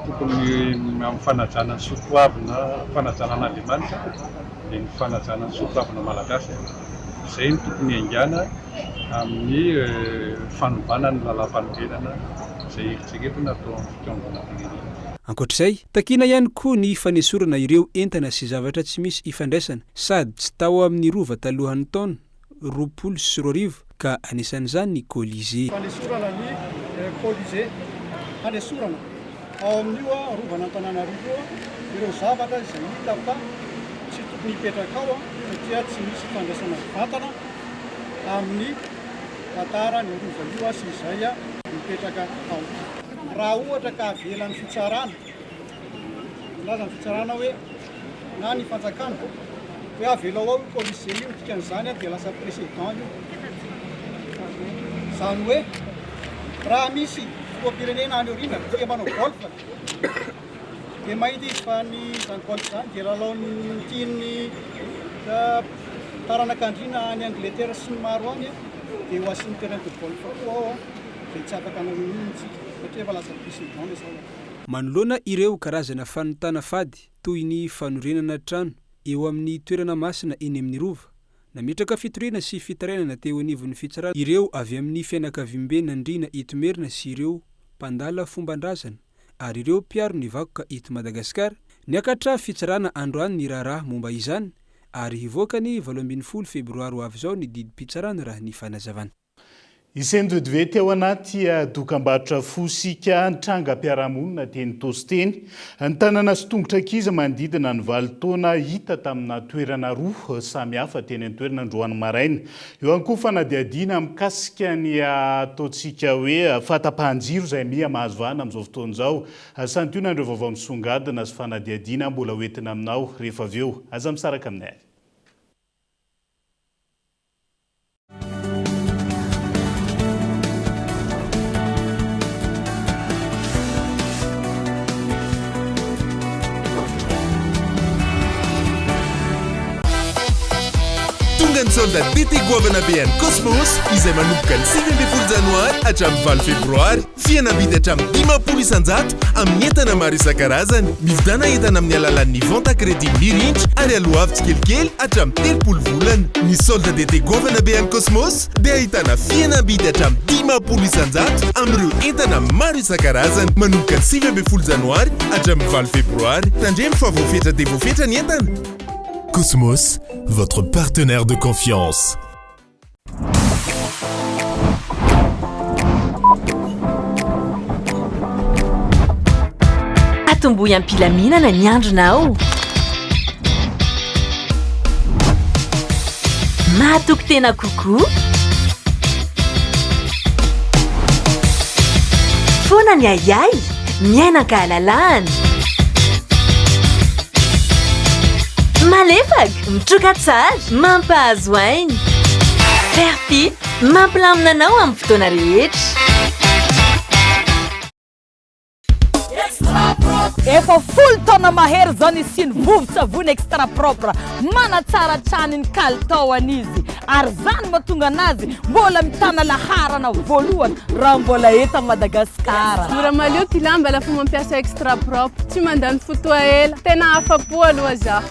Tokony amin'ny fanajana ny soatoavina, fanajana an'Andriamanitra dia ny fanajana ny soatoavina malagasy. Izay no tokony hiaingàna amin'ny fanovana ny lalàmpanorenana izay eritreretina atao amin'ny fikaonanam-pirenena.
Ankoatra izay, takiana ihany koa ny fanesorana ireo entana sy zavatra tsy misy ifandraisana sady tsy tao amin'ny rova talohan'ny taona 2020 ka anisan'izany ny Colisée.
Fanesorana ny Colisée. Fanesorana ao amin'io Rovan'Antananarivo io ireo zavatra izay hita fa tsy tokony hipetraka ao satria tsy misy ifandraisana mivantana amin'ny tantaran'io Rova io sy izay mipetraka ao. Raha ohatra ka avelan'ny fitsarana, milaza ny fitsarana hoe na ny fanjakana hoe avelao ao io Colisée io, ny dikan'izany dia lasa précédent io. Izany hoe raha misy filoham-pirenena any aoriana tia manao golf dia mahita izy fa ny izany golf izany dia lalaon'ny tian'ny taranak'andriana any Angleterre sy ny maro any dia ho asiany terrain de golf koa ao dia tsy afaka hanao n'inon'inona isika satria efa lasa précédent ilay zavatra.
Manoloana ireo karazana fanontana fady toy ny fanorenana trano. eo amin'ny toerana masina eny amin'ny Rova. Nametraka fitoriana sy fitarainana teo anivon'ny fitsarana ireo avy amin'ny fianakaviamben'Andriana eto Merina sy ireo mpandala fomban-drazana ary ireo mpiaro ny vakoka eto Madagasikara. Niakatra fitsarana androany ny raharaha momba izany ary hivoaka ny 18 febroary ho avy izao ny didim-pitsarana raha ny fanazavana.
Iseny vetivety ao anaty dokambarotra fosika nitrangam-piarahamonina teny Itaosy teny. Ny tanana sy tongotra ankizy manodidina ny valo taona hita tamina toerana roa samy hafa teny an-toerana androany maraina. Eo ihany koa fanadihadiana mikasika ny ataontsika hoe fahatapahan-jiro izay miha mahazo vahana amin'izao fotoana izao. Santionany ireo vaovao misongadina sy fanadihadiana mbola hoentina aminao rehefa avy eo. Aza misaraka aminay ary.
Tonga ny solde d'été goavana be an'i Cosmos izay manomboka ny 19 janoary hatramin'ny 8 febroary. Fihenam-bidy hatramin'ny 50% amin'ny entana maro isan-karazany. Mividiana entana amin'ny alalan'ny vente à crédit mirindra ary aloavy tsikelikely hatramin'ny 30 volana. Ny solde d'été goavana be an'i Cosmos dia ahitana fihenam-bidy hatramin'ny 50% amin'ireo entana maro isan-karazany manomboka ny 19 janoary hatramin'ny 8 febroary. Tandremo fa voafetra dia voafetra ny entana. Cosmos, votre partenaire de confiance.
Atombohy am-pilaminana ny andronao. Mahatoky tena kokoa. Foana ny ahiahy, miaina an-kahalalahana. Malefaka, mitroka tsara, mampahazo aina. Ferpi, mampilamina anao amin'ny fotoana rehetra.
Efa folo taona mahery izao nisian'ny vovon-tsavony extra propre. Manatsara hatrany ny kalitaony izy ary izany mahatonga anazy mbola mitana laharana voalohany raha mbola eto Madagasikara.
Mora malio ty lamba lafa mampiasa extra propre, tsy mandany fotoa ela, tena afa-po aloha za.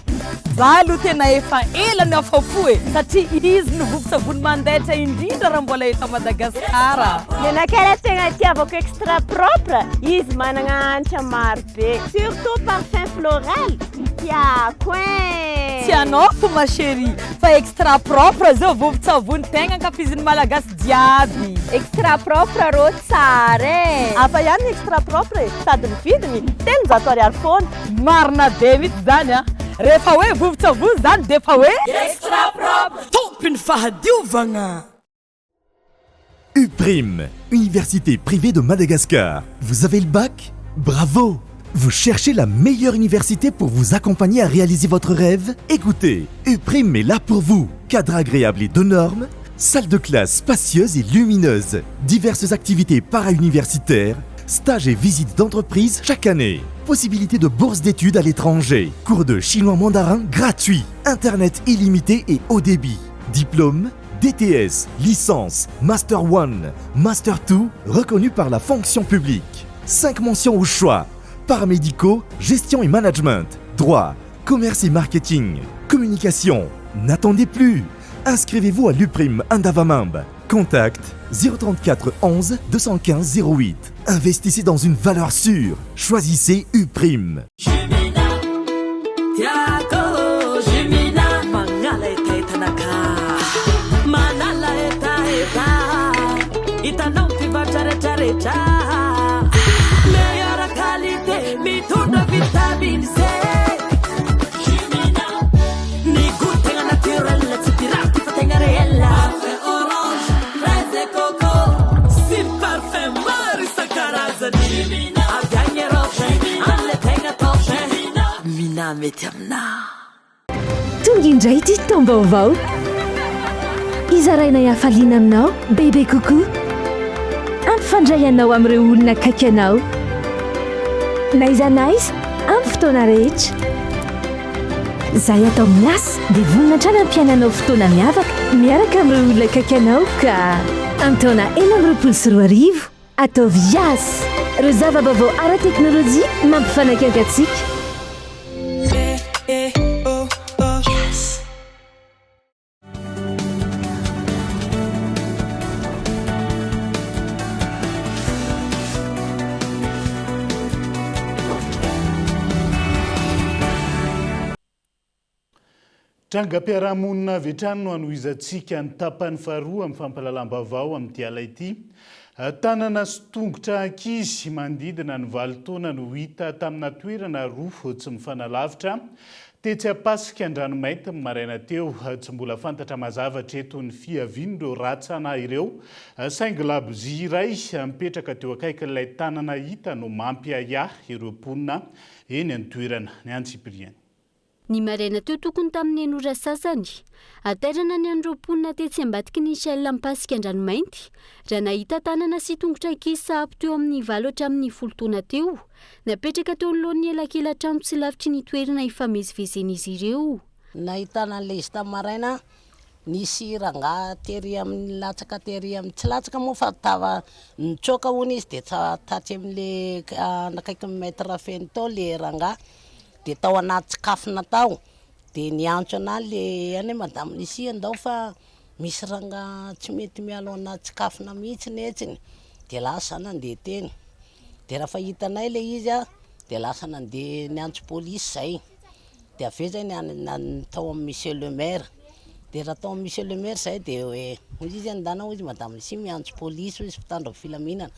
Za aloha tena efa ela no afa-po e, satria izy no vovon-tsavony mandaitra indrindra raha mbola eto Madagasikara.
Nenakay ilay tegna itiavako extra propre, izy managna hanitra maro be, surtout parfum floral, tiako ein!
Tsy anao fo ma chérie fa extra propre zao vovon-tsavony tegna ankafizin'ny Malagasy jiaby.
Extra propre rô tsara e! Hafa ihany ny extra propre e, sady ny vidiny 300 ariary foana.
Marina be mihitsy zany an! Rehefa hoe vovon-tsavony zany dia efa hoe.
Extra propre!
Tompon'ny fahadiovagna!
UPRIM, Université privée de Madagascar. Vous avez le bac Bravo Vous cherchez la meilleure université pour vous accompagner à réaliser votre rêve Écoutez, UPRIM est là pour vous. Cadre agréable et de normes, salle de classe spacieuse et lumineuse, diverses activités para-universitaires, stages et visites d'entreprise chaque année. Possibilité de bourse d'études à l'étranger, cours de chinois mandarin gratuit, internet illimité et haut débit, diplôme, DTS, licence, Master 1, Master 2, reconnu par la fonction publique. 5 mentions au choix. Paramédicaux, gestion et management, droit, commerce et marketing, communication. N'attendez plus. Inscrivez-vous à l'UPRIM Andavamamba. Contact 034 11 215 08. Investissez dans une valeur sûre. Choisissez UPRIM.
Tiako Jumina magnala hetahetanakà Manala hetaheta Hitanao mpivarotra retraretra Meilleure qualité mitondra vitamine C Jumina Ny goût tegna naturel tsy pirate fa tegna réel Parfum orange, fraise et coco Sy parfum maro isan-karazany Jumina Avy agny Europe Amle tegna top Mina mety aminà.
Tonga indray ity taom-baovao. Hizarainay hafaliana aminao bebe kokoa. Hampifandray anao amin'ireo olona akaiky anao. N'aiza n'aiza, amin'ny fotoana rehetra. Izahay ato amin'ny Yas dia vonona hatrany hampiaina anao fotoana miavaka miaraka amin'ireo olona akaiky anao ka. Amin'ny taona 2026, ataovy Yas! Ireo zava-baovao ara-teknolojia mampifanakaiky antsika.
Trangam-piarahamonina avy hatrany no hanohizantsika ny tapany faharoa amin'ny fampahalalam-baovao amin'ity ala ity. Tanana sy tongotra ankizy manodidina ny valo taona no hita tamina toerana roa tsy mifanalavitra tetsy Ampasika Andranomainty ny maraina teo. Tsy mbola fantatra mazava hatreto ny fiavian'ireo ratsana ireo saingy labozia iray mipetraka teo akaikin'ilay tanana hita no mampiahiahy ireo mponina eny an-toerana. Ny antsipiriany.
Ny maraina teo tokony tamin'ny enina ora sasany. Hatairana ny an'ireo mponina tetsy ambadiky ny Shell Ampasika Andranomainty raha nahita tanana sy tongotra ankizy sahabo teo amin'ny valo hatramin'ny folo taona teo napetraka teo anoloan'ny elakelan-trano tsy lavitry ny toerana ifamezivezen'izy ireo.
Nahitana an'ilay izy tamin'ny maraina, nisy rangahy tery amin'ny latsaka tery amin'ny, tsy latsaka moa fa tava nitsoaka hono izy dia tatsy amin'ilay akaikin'ny maître Feno tao ilay rangahy. Dia tao anaty tsikafona tao, dia niantso anah le any hoe madame Lucie andao fa misy rangahy tsy mety miala ao anaty tsikafona mihitsy netsiny, dia lasa za nandeha teny, dia raha fa hitanay le izy an, dia lasa nandeha niantso polisy zay, dia avy eo zay niany tao amin'ny monsieur le maire, dia raha tao amin'ny monsieur le maire zay dia hoe hoy izy andana hoy izy madame Lucie miantso polisy hoy izy mpitandro ny filaminana,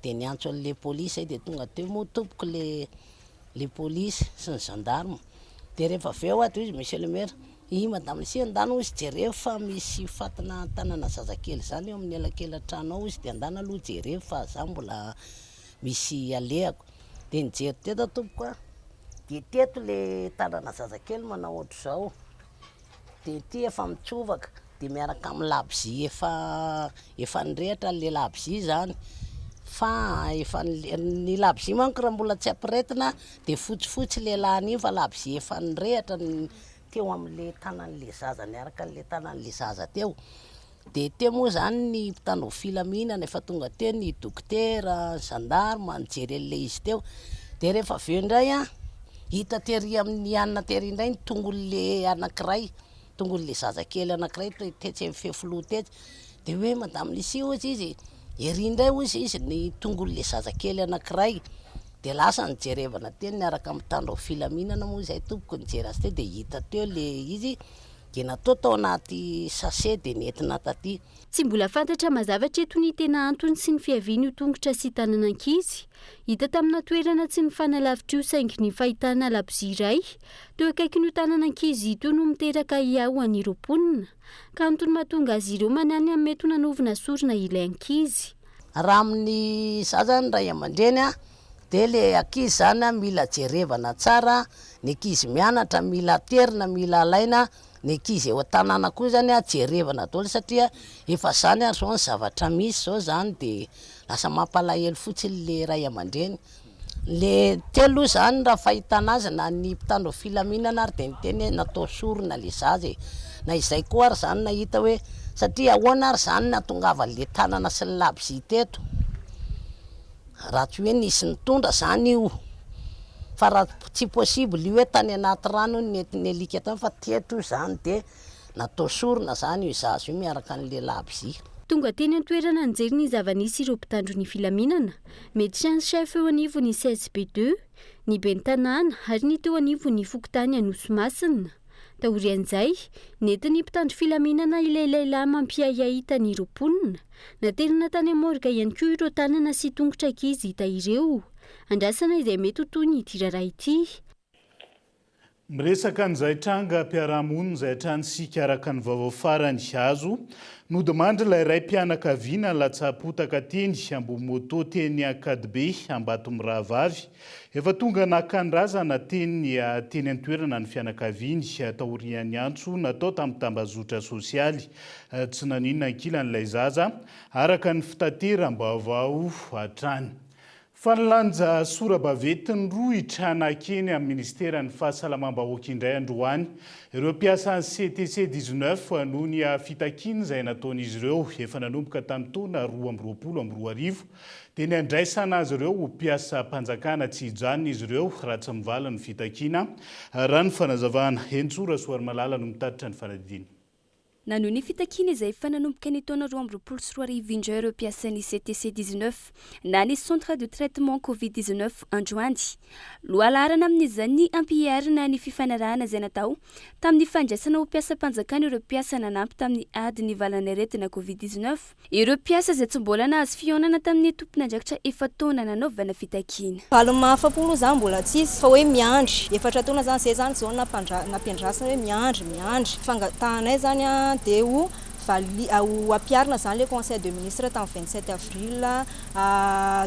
dia niantso an'le polisy zay dia tonga teo moa tompoko le le polisy sy ny gendarme, de rehefa avy eo ato izy monsieur le maire, i madame Lucie andana hozy jereo fa misy fatina tanana zazakely zany eo amin'ny elakelan-trano ao hozy de andana aloha jereo fa za mbola misy alehako, de nijery teto aho tompoko a, de teto le tanana zazakely manao ohatr'izao. Dia ity efa mitsovaka, dia miaraka amin'ny labozia efa efa nirehitra ilay labozia izany, fa efa ny labozia manko raha mbola tsy ampiretina dia fotsifotsy ilay lany iny fa labozia efa nirehitra ny teo amin'ilay tanan'ilay zaza niaraka an'ilay tanan'ilay zaza teo. Dia teo moa izany ny mpitandro ny filaminana, efa tonga teo ny dokotera, ny gendarme nijery an'ilay izy teo. Dia rehefa avy eo indray an, hita tery amin'ny anona tery indray ny tongon'ilay anankiray, tongon'ilay zazakely anankiray tetsy amin'ny fefiloha tetsy. Dia hoe madame Lucie hozy izy, ery indray hozy izy ny tongon'ilay zazakely anankiray. Dia lasa nijerevana teny niaraka amin'ny mpitandro ny filaminana moa izahay tompoko nijery azy teo dia hita teo ilay izy. Dia natao tao anaty sachet dia nentina taty.
Tsy mbola fantatra mazava hatreto ny tena antony sy ny fiavian'io tongotra sy tanana ankizy hita tamina toerana tsy nifanalavitra io saingy ny fahitana labozia iray teo akaikin'io tanana ankizy ito no miteraka ahiahy ho an'ireo mponina ka antony mahatonga azy ireo manahy ny amin'ny mety ho nanovona sorona ilay ankizy.
Raha amin'ny za zany ray aman-dreny a, de le ankizy zany a mila jerevana tsara, ny ankizy mianatra mila aterina mila alaina, ny ankizy eo an-tanàna koa zany a jerevana daholo satria efa zany ary zao ny zavatra misy zao zany de lasa mampalahelo fotsiny le ray aman-dreny. Le teo aloha zany raha fahitana azy na ny mpitandro ny filaminana ary de niteny hoe natao sorona le zaza e, na izay koa ary zany nahita hoe satria ahoana ary zany nahatongavan'le tanana sy ny labozia teto? Raha tsy hoe nisy nitondra zany io, fa raha tsy possible io hoe tany anaty rano io nentin'ny alika tany fa teto io zany de natao sorona zany io zaza io miaraka an'le labozia.
Tonga teny an-toerana nijery ny zava-nisy ireo mpitandro ny filaminana, Médecin chef eo anivon'ny CSB ii, ny ben'ny tanàna ary ny teo anivon'ny fokontany Anosimasina. Taorian'izay, nentin'ny mpitandro filaminana ilay lehilahy mampiahiahy hitan'ireo mponina. Naterina tany amin'ny morgue ihany koa ireo tanana sy tongotra ankizy hita ireo. Andrasana izay mety ho tohin'ity raharaha ity.
Miresaka an'izay trangam-piarahamonina izay hatrany isika araka ny vaovao farany azo. Nodimandry ilay raim-pianakaviana latsa-potaka teny ambony moto teny Ankadibe Ambatomirahavavy. Efa tonga naka ny razana teny teny an-toerana ny fianakaviany taorian'ny antso natao tamin'ny tambazotra sosialy. Tsy naninona ankilan'ilay zaza, araka ny fitateram-baovao hatrany. Fa nilanja sora-baventy nirohitra nankeny amin'ny minisiteran'ny Fahasalamam-bahoaka indray androany ireo mpiasan'ny CTC 19 noho ny fitakiana izay nataon'izy ireo efa nanomboka tamin'ny taona 2022 dia ny handraisana azy ireo ho mpiasam-panjakana. Tsy hijanona izy ireo raha tsy mivaly ny fitakiana, raha ny fanazavana. Henintsoa Rasoarimalala no mitatitra ny fanadihadiana.
Nanohy ny fitakiana izay efa nanomboka ny taona 2022 indray ireo mpiasan'ny CTC 19 na ny Centre de Traitement Covid 19 androany. Lohalaharana amin'izany ny hampiharina ny fifanarahana izay natao tamin'ny fandraisana ho mpiasam-panjakana ireo mpiasa nanampy tamin'ny ady ny valan'aretina Covid 19, ireo mpiasa izay tsy mbola nahazo fihaonana tamin'ny tompon'andraikitra efa-taona nanaovana fitakiana.
Valiny mahafa-po aloha zany mbola tsisy fa hoe miandry efatra taona zany zay zany zao nampiandrasana hoe miandry miandry fangatahanay zany dia ho vali ho ampiharina zany le conseil de ministre tamin'ny 27 avril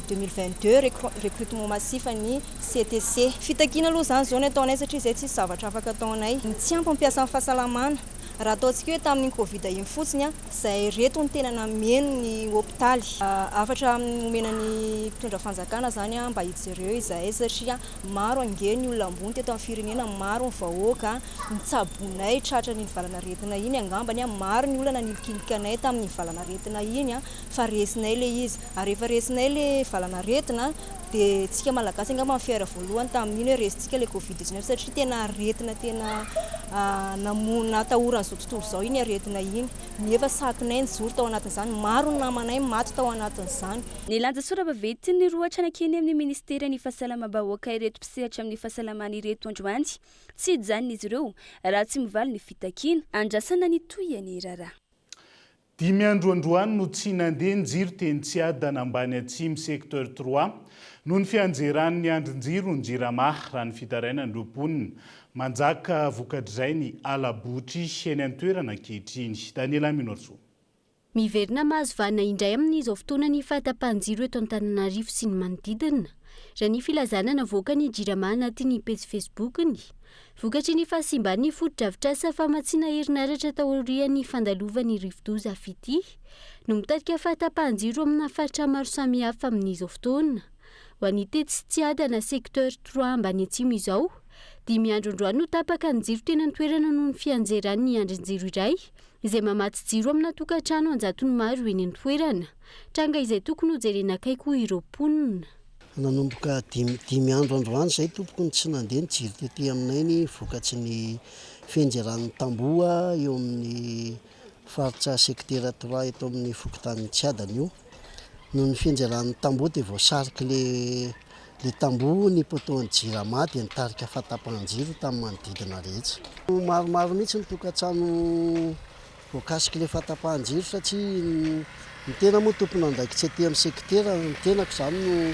2022 recrutement massif ny CTC. Fitakiana aloha zany zao ny ataonay satria zay tsisy zavatra afaka ataonay. Ny tsy ampy mpiasan'ny fahasalamana raha ataontsika hoe tamin'iny covid iny fotsiny zay reto no tena nameno ny hopitaly. Hafatra omena ny mpitondra fanjakana zany mba hijereo izahay satria maro ange ny olona ambony teto amin'ny firenena, maro ny vahoaka nitsabonay tratran'iny valanaretina iny angambany, maro ny olona nanilikilika anay tamin'iny valanaretina iny fa resinay le izy ary rehefa resinay le valanaretina dia tsika malagasy angamba ny fier voalohany tamin'iny hoe resintsika le covid 19 satria tena aretina tena namono natahoran'izao tontolo izao iny aretina iny nefa sakinay nijoro tao anatin'izany, maro ny namanay maty tao anatin'izany.
Nilanja sora-baventy nirohotra nankeny amin'ny ministeran'ny fahasalamam-bahoaka ireto mpisehatra amin'ny fahasalamana ireto androany. Tsy hijanona izy ireo raha tsy mivaly ny fitakiana. Andrasana ny tohian'ny raharaha.
Dimy andro androany no tsy nandeha ny jiro teny Tsiadana ambany atsimo secteur trois noho ny fianjeran'ny andrin-jiro ny Jirama, raha ny fitarainan'ireo mponina. Manjaka vokatr'izay ny ala-botry eny an-toerana ankehitriny. Daniela Minoarisoa.
Miverina mahazo vahana indray amin'izao fotoana ny fahatapahan-jiro eto Antananarivo sy ny manodidina, raha ny filazana navoakan'ny Jirama anatin'ny pejy Facebook-ny. Vokatry ny fahasimban'ny fotodrafitrasa famatsiana herinaratra taorian'ny fandalovan'ny rivodoza Fitia no mitarika fahatapahan-jiro amina faritra maro samihafa amin'izao fotoana. Ho an'ny tetsy Tsiadana secteur trois ambany atsimo izao, dimy andro androany no tapaka ny jiro teny an-toerana noho ny fianjeran'ny andrin-jiro iray izay mamatsy jiro amina tokantrano an-jatony maro eny an-toerana. Tranga izay tokony hojerena akaiky hoy ireo mponina.
Nanomboka dimy dimy andro androany izay tompoko no tsy nandeha ny jiro tety aminay ny vokatry ny fianjeran'ny tamboho eo amin'ny faritra secteur trois eto amin'ny fokontanin'i Tsiadana io. Noho ny fianjeran'ny tamboho dia voasariky le le tamboho ny poteau an'ny jirama dia nitarika fahatapahan-jiro tamin'ny manodidina rehetra. Maromaro mihitsy ny tokantrano Voakasik'ilay fahatapahan-jiro satria ny tena moa tompon'andraikitra ety amin'ny sekitera, ny tenako izany no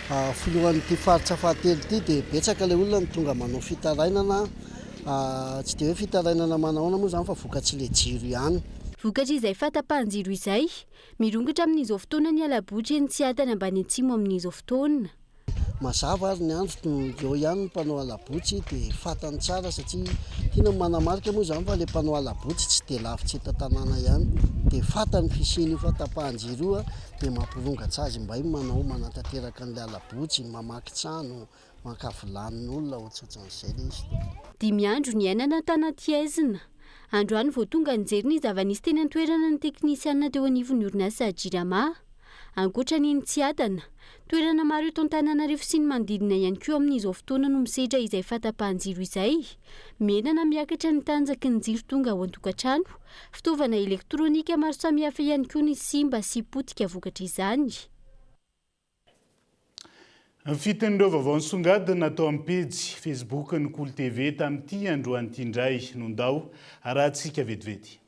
filohan'ity faritra fahatelo ity dia betsaka ilay olona no tonga manao fitarainana, tsy dia hoe fitarainana manahoana moa izany fa vokatr'ilay jiro ihany.
Vokatr'izay fahatapahan-jiro izay, mirongatra amin'izao fotoana ny hala-botry eny Tsiadana ambany atsimo amin'izao fotoana.
Mazava ary ny andro, eo ihany ny mpanao hala-botsy dia fantany tsara satria tiana ny manamarika moa izany fa ilay mpanao hala-botsy tsy dia lavitra eto an-tanàna ihany dia fantany ny fisian'io fahatapahan-jiro io dia mampirongatra azy mbay manao manatanteraka an'ilay hala-botsy, mamaky trano, maka vilanin'olona ohatsohatran'izay ilay izy.
Dimy andro niainana tanaty haizina. Androany vao tonga nijery ny zava-nisy teny an-toerana ny teknisianina teo anivon'ny orinasa Jirama. Ankoatra ny eny Tsiadana, toerana maro eto Antananarivo sy ny manodidina ihany koa amin'izao fotoana no misedra izay fahatapahan-jiro izay. Mihena na miakatra ny tanjaky ny jiro tonga ao an-tokantrano. Fitaovana elektronika maro samihafa ihany koa ny simba sy potika vokatr'izany.
Fintin'ireo vaovao nisongadina tao amin'ny pejy Facebook-n'ny Kolo TV tamin'ity androany ity indray no ndao arahantsika vetivety.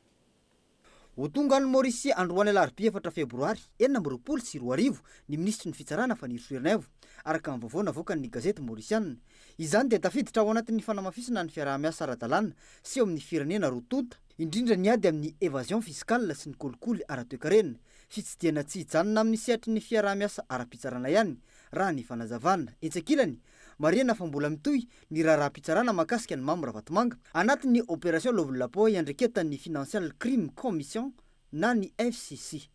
Ho tonga any Maorisy androany alarobia efatra febroary 2026 ny minisitry ny fitsarana Fanirisoa Ernaivo, araka ny vaovao navoakan'ny gazety maorisianina. Izany dia tafiditra ao anatin'ny fanamafisana ny fiaraha-miasa ara-dalàna sy eo amin'ny firenena roa tonta, indrindra ny ady amin'ny évasion fiscale sy ny kolikoly ara-toekarena. Fitsidihana tsy hijanona amin'ny sehatry ny fiaraha-miasa ara-pitsarana ihany, raha ny fanazavana. Etsy ankilany, marihana fa mbola mitohy ny raharaham-pitsarana mahakasika an'i Mamy Ravatomanga, anatin'ny Opération Love Lapo iandraiketan'ny Financial Crime Commission na ny FCC.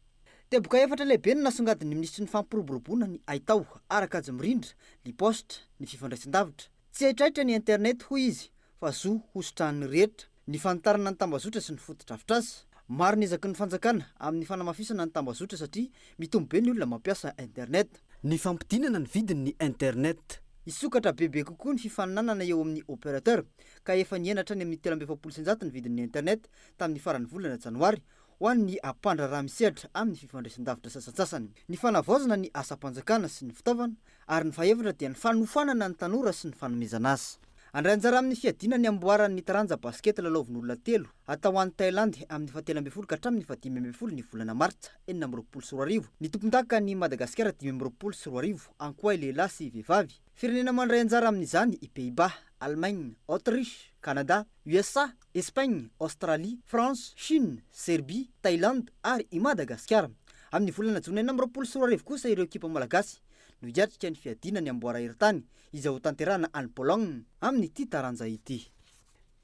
Teboka efatra lehibe no nasongadin'ny minisitry ny Fampiroboroboana ny haitao ara-kajy mirindra, ny paositra, ny fifandraisan-davitra. Tsy haitraitra ny internet, hoy izy, fa zo hositrahan'ny rehetra, ny fanitarana ny tambazotra sy ny fotodrafitrasa. Maro ny ezaky ny fanjakana amin'ny fanamafisana ny tambazotra satria mitombo be ny olona mampiasa internet. Ny fampidinana ny vidin'ny internet. Hisokatra bebe kokoa ny fifaninanana eo amin'ny opérateur ka efa nihena hatrany amin'ny 143 ny vidin'ny internet tamin'ny faran'ny volana janoary ho an'ny mpandraharaha misehatra amin'ny fifandraisan-davitra sasantsasany. Ny fanavaozana ny asam-panjakana sy ny fitaovana ary ny fahefatra dia ny fanofanana ny tanora sy ny fanomezana asa. Handray anjara amin'ny fiadiana ny amboaran'ny taranja basikety lalaovin'olona telo, hatao any Thailandy amin'ny fahatelo ambin'ny folo ka hatramin'ny fahadimy ambin'ny folo ny volana martsa 2026 ny tompondakan'i Madagasikara 2025 Ankoay lehilahy sy vehivavy. Firenena mandray anjara amin'izany i Pays-Bas, Allemagne, Autriche, Canada, USA, Espagne, Australie, France, Chine, Serbie, Thaïlande ary i Madagasikara. Amin'ny volana jona 2026 kosa ireo ekipa malagasy no hiatrika ny fiadiana ny amboara eran-tany izay hotanterahana any Pologne amin'ity taranja ity.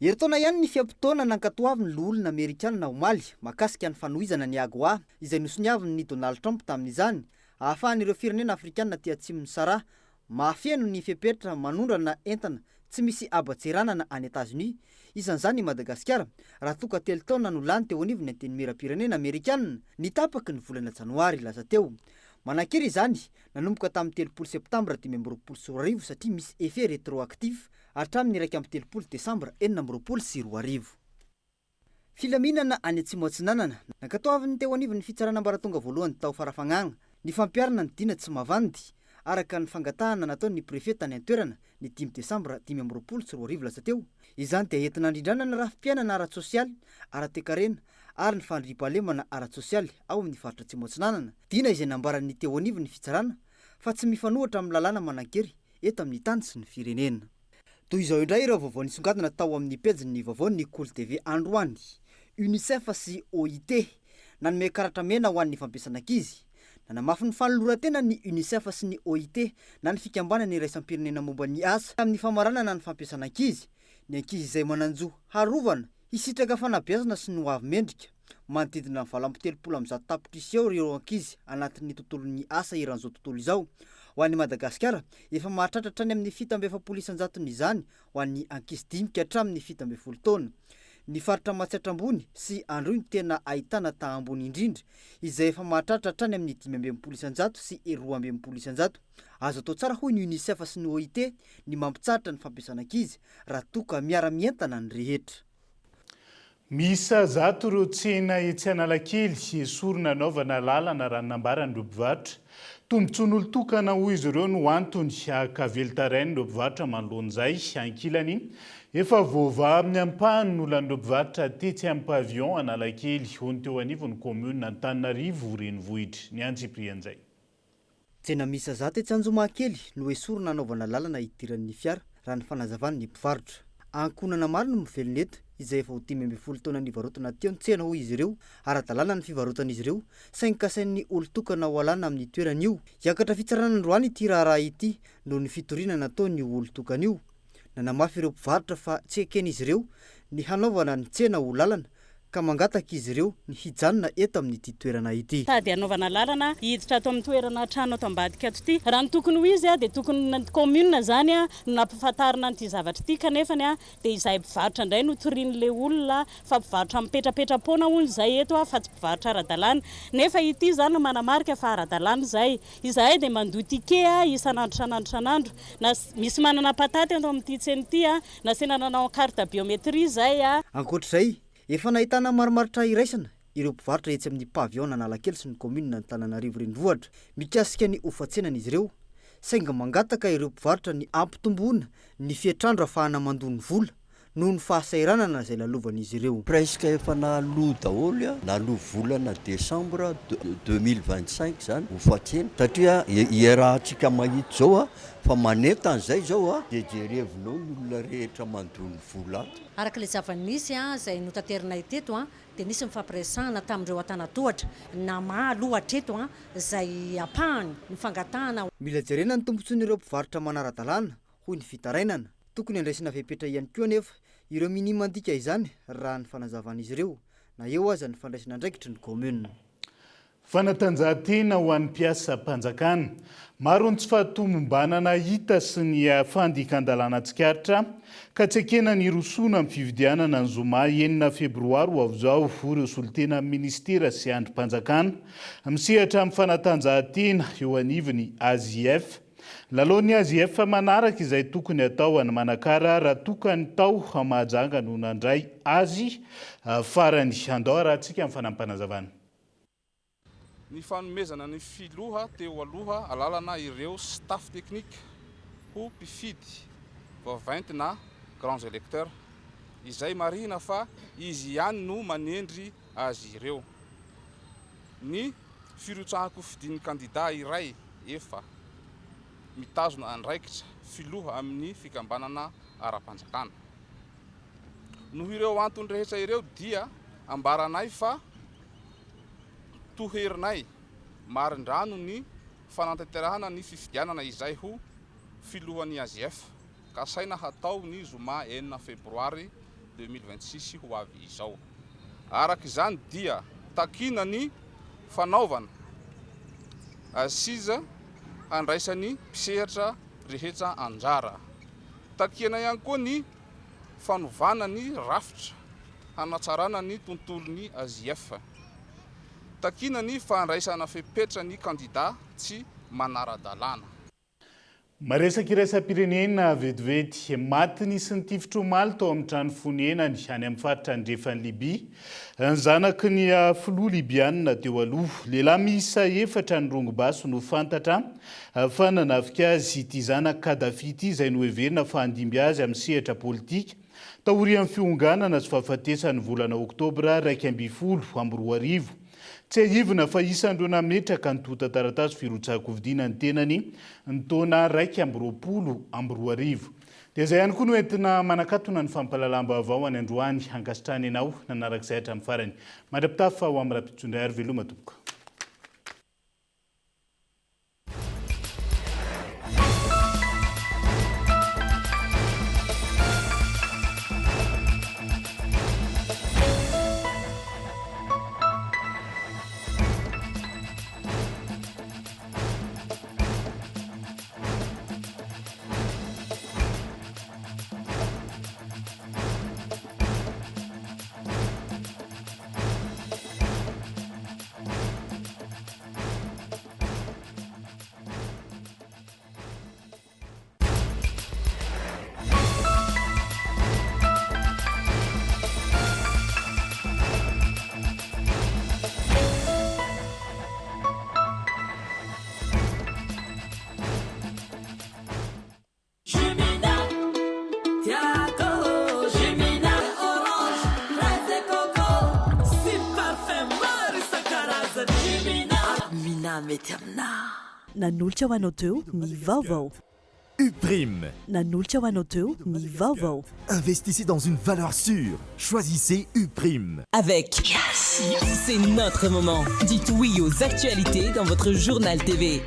Herintaona ihany ny fe-potoana nankatoavin'ny loholona amerikanina omaly mahakasika ny fanohizana ny AGOA izay nosoniavin'i Donald Trump tamin'izany ahafahan'ireo firenena afrikanina aty atsimon'i Sahara mahafeno ny fepetra manondrana entana tsy misy haba-tseranana any Etazonia, isan'izany i Madagasikara, raha toa ka telo taona no lany teo anivon'ny Antenimierampirenena amerikanina ny tapaky ny volana janoary lasa teo. Manan-kery izany nanomboka tamin'ny 30 septambra 2025 satria misy effet rétroactif hatramin'ny 31 desambra 2026. Filaminana any Atsimo Atsinanana, nankatoavin'ny teo anivon'ny Fitsarana Ambaratonga Voalohany tao Farafangana ny fampiharana ny dina tsy mavandy, araka ny fangatahana nataon'ny Préfet tany an-toerana ny dimy desambra 2025 lasa teo. Izany dia entina handrindrana ny rafi-piainana ara-tsosialy, ara-toekarena ary ny fandriampahalemana ara-tsosialy ao amin'ny faritra Atsimo Atsinanana. Dina izay nambaran'ny teo anivon'ny Fitsarana fa tsy mifanohitra amin'ny lalàna manan-kery eto amin'ny tany sy ny firenena. Toy izao indray ireo vaovao nisongadina tao amin'ny pejin'ny vaovaon'ny Kolo TV androany. Unicef sy OIT, nanome karatra mena ho an'ny fampiasana ankizy. Nanamafy ny fanoloran-tena ny Unicef sy ny OIT na ny Fikambanana iraisam-pirenena momba ny asa amin'ny famaranana ny fampiasana ankizy, ny ankizy izay manan-jo harovana, hisitraka fanabeazana sy ny hoavy mendrika. Manodidina ny 138 tapitrisa eo ireo ankizy anatin'ny tontolon'ny asa eran'izao tontolo izao. Ho an'i Madagasikara, efa mahatratra hatrany amin'ny 47 isan-jatony izany ho an'ny ankizy dimy ka hatramin'ny 17 taona. Ny faritra Matsiatra Ambony sy Androy no tena ahitana taha ambony indrindra, izay efa mahatratra hatrany amin'ny 65% sy 62%. Azo atao tsara hoy ny Unicef sy ny OIT ny mampitsahatra ny fampiasana ankizy raha toa ka miara-mientana ny rehetra.
Miisa 100 ireo tsena etsy Analakely esorina hanaovana lalana raha ny nambaran'ireo mpivarotra. Tombontsoan'olon-tokana hoy izy ireo no antony ka velon-tarain'ireo mpivarotra manoloana izay. Ankilany, efa voavaha amin'ny ampahany ny olan'ireo mpivarotra tetsy amin'ny pavillon Analakely, hoy ny teo anivon'ny kaominina Antananarivo renivohitra. Ny antsipirian'izay.
Tsena miisa 100 etsy Anjomakely no esorina hanaovana lalana hidiran'ny fiara, raha ny fanazavan'ny mpivarotra. Ankohonana maro no mivelona eto, izay efa ho 15 taona nivarotana teo ny tsena hoy izy ireo. Ara-dalàna ny fivarotan'izy ireo, saingy kasain'ny olon-tokana ho alana amin'ny toerany io. Hiakatra fitsarana androany ity raharaha ity noho ny fitoriana nataon'io olon-tokana io. Nanamafy ireo mpivarotra fa tsy eken'izy ireo ny hanaovana ny tsena ho lalana ka mangataka izy ireo ny hijanona eto amin'ity toerana ity.
Tady hanaovana lalana hiditra ato amin'ny toerana trano ato ambadika ato ity. Raha ny tokony ho izy dia tokony ny commune izany no nampifantarina an'ity zavatra ity kanefany dia izahay mpivarotra indray no torian'ilay olona fa mpivarotra mipetrapetra-poana hono izay eto fa tsy mpivarotra ara-dalàna. Nefa ity izany no manamarika fa ara-dalàna izay. Izahay dia mandoa ticket isan'andro isan'andro isan'andro. Na misy manana patate eto amin'ity tsena ity, nasiana nanao carte biométrie izay.
Ankoatra izay, efa nahitana marimaritra iraisana ireo mpivarotra etsy amin'ny pavillon Analakely sy ny kaominina Antananarivo Renivohitra mikasika ny hofan-tsenan'izy ireo, saingy mangataka ireo mpivarotra ny hampitomboana ny fetr'andro ahafahana mandoa ny vola noho ny fahasahiranana izay lalovan'izy ireo.
Presque efa naloa daholo a, naloa volana décembre 2025 zany hofatsena satria iarahantsika mahita zao a fa manentana zay zao a de jerevinao ny olona rehetra mandoa ny vola ato.
Araka ilay zava-nisy izay notaterinay teto dia nisy ny fampiresahana tamin'ireo antanatohatra namaha aloha hatreto izay ampahany ny fangatahana.
Mila jerena ny tombontsoan'ireo mpivarotra manara-dalàna hoy ny fitarainana. Tokony handraisana fepetra ihany koa anefa ireo minia mandika izany raha ny fanazavan'izy ireo, na eo aza ny fandraisana andraikitry ny kaominina.
Fanatanjahantena ho an'ny mpiasam-panjakana. Maro ny tsy fahatomombanana hita sy ny fandikan-dalàna tsikaritra ka tsy ekena ny hirosoana amin'ny fifidianana ny zoma 6 febroary ho avy izao, hoy ireo solontenan'ny minisitera sy andrim-panjakana misehatra amin'ny fanatanjahantena eo anivon'ny AJF. Lalaon'ny AJF manaraka izay tokony hatao any Manakara raha toa ka ny tao Mahajanga no nandray azy farany. Andao harahantsika ny fanampinazavana.
Ny fanomezana ny filoha teo aloha alalana ireo staff technique ho mpifidy vaventy na grands électeurs, izay marihina fa izy ihany no manendry azy ireo. Ny firotsahan-kofidin'ny kandida iray efa mitazona andraikitra filoha amin'ny fikambanana ara-panjakana. Noho ireo antony rehetra ireo dia ambaranay fa Toherinay marindrano ny fanatanterahana ny fifidianana izay ho filohan'ny AGF, kasaina hatao ny zoma enina febroary 2026 ho avy izao. Araka izany dia takiana ny fanaovana assises handraisan'ny mpisehatra rehetra anjara. Takiana ihany koa ny fanovana ny rafitra hanatsarana ny tontolon'ny AJF. Takiana ny fandraisana fepetra ny kandida tsy manara-dalàna.
Maresaka iraisam-pirenena vetivety. Maty nisy nitifitra omaly tao amin'ny trano fonenany any amin'ny faritra andrefan'i Libia ny zanaky ny filoha libianina teo aloha. Lehilahy miisa efatra nirongo basy no fantatra fa nanafika azy ity zanak'i Kadhafi ity izay noheverina fa handimby azy amin'ny sehatra politika taorian'ny fihonganana sy fahafatesany volana oktobra 2011. Tsiahivina fa isan'ireo nametraka antontan-taratasy firotsahan-kofidiana ny tenany ny taona 2021. Dia izay ihany koa no entina manakatona ny fampahalalam-baovao any androany. Ankasitrahana ianao nanaraka izay hatramin'ny farany. Mandra-pitafa ho amin'ny rahampitso indray ary veloma tompoko.
Jumina, tiako Jumina. Orange, fraise et coco, sy parfum maro isan-karazany Jumina. Mina mety aminà.
Nanolotra ho anao teo ny vaovao.
Uprime.
Nanolotra ho anao teo ny vaovao.
Investissez dans une valeur sûre. Choisissez Uprime.
Avec Yes, c'est notre moment. Dites oui aux actualités dans votre journal TV.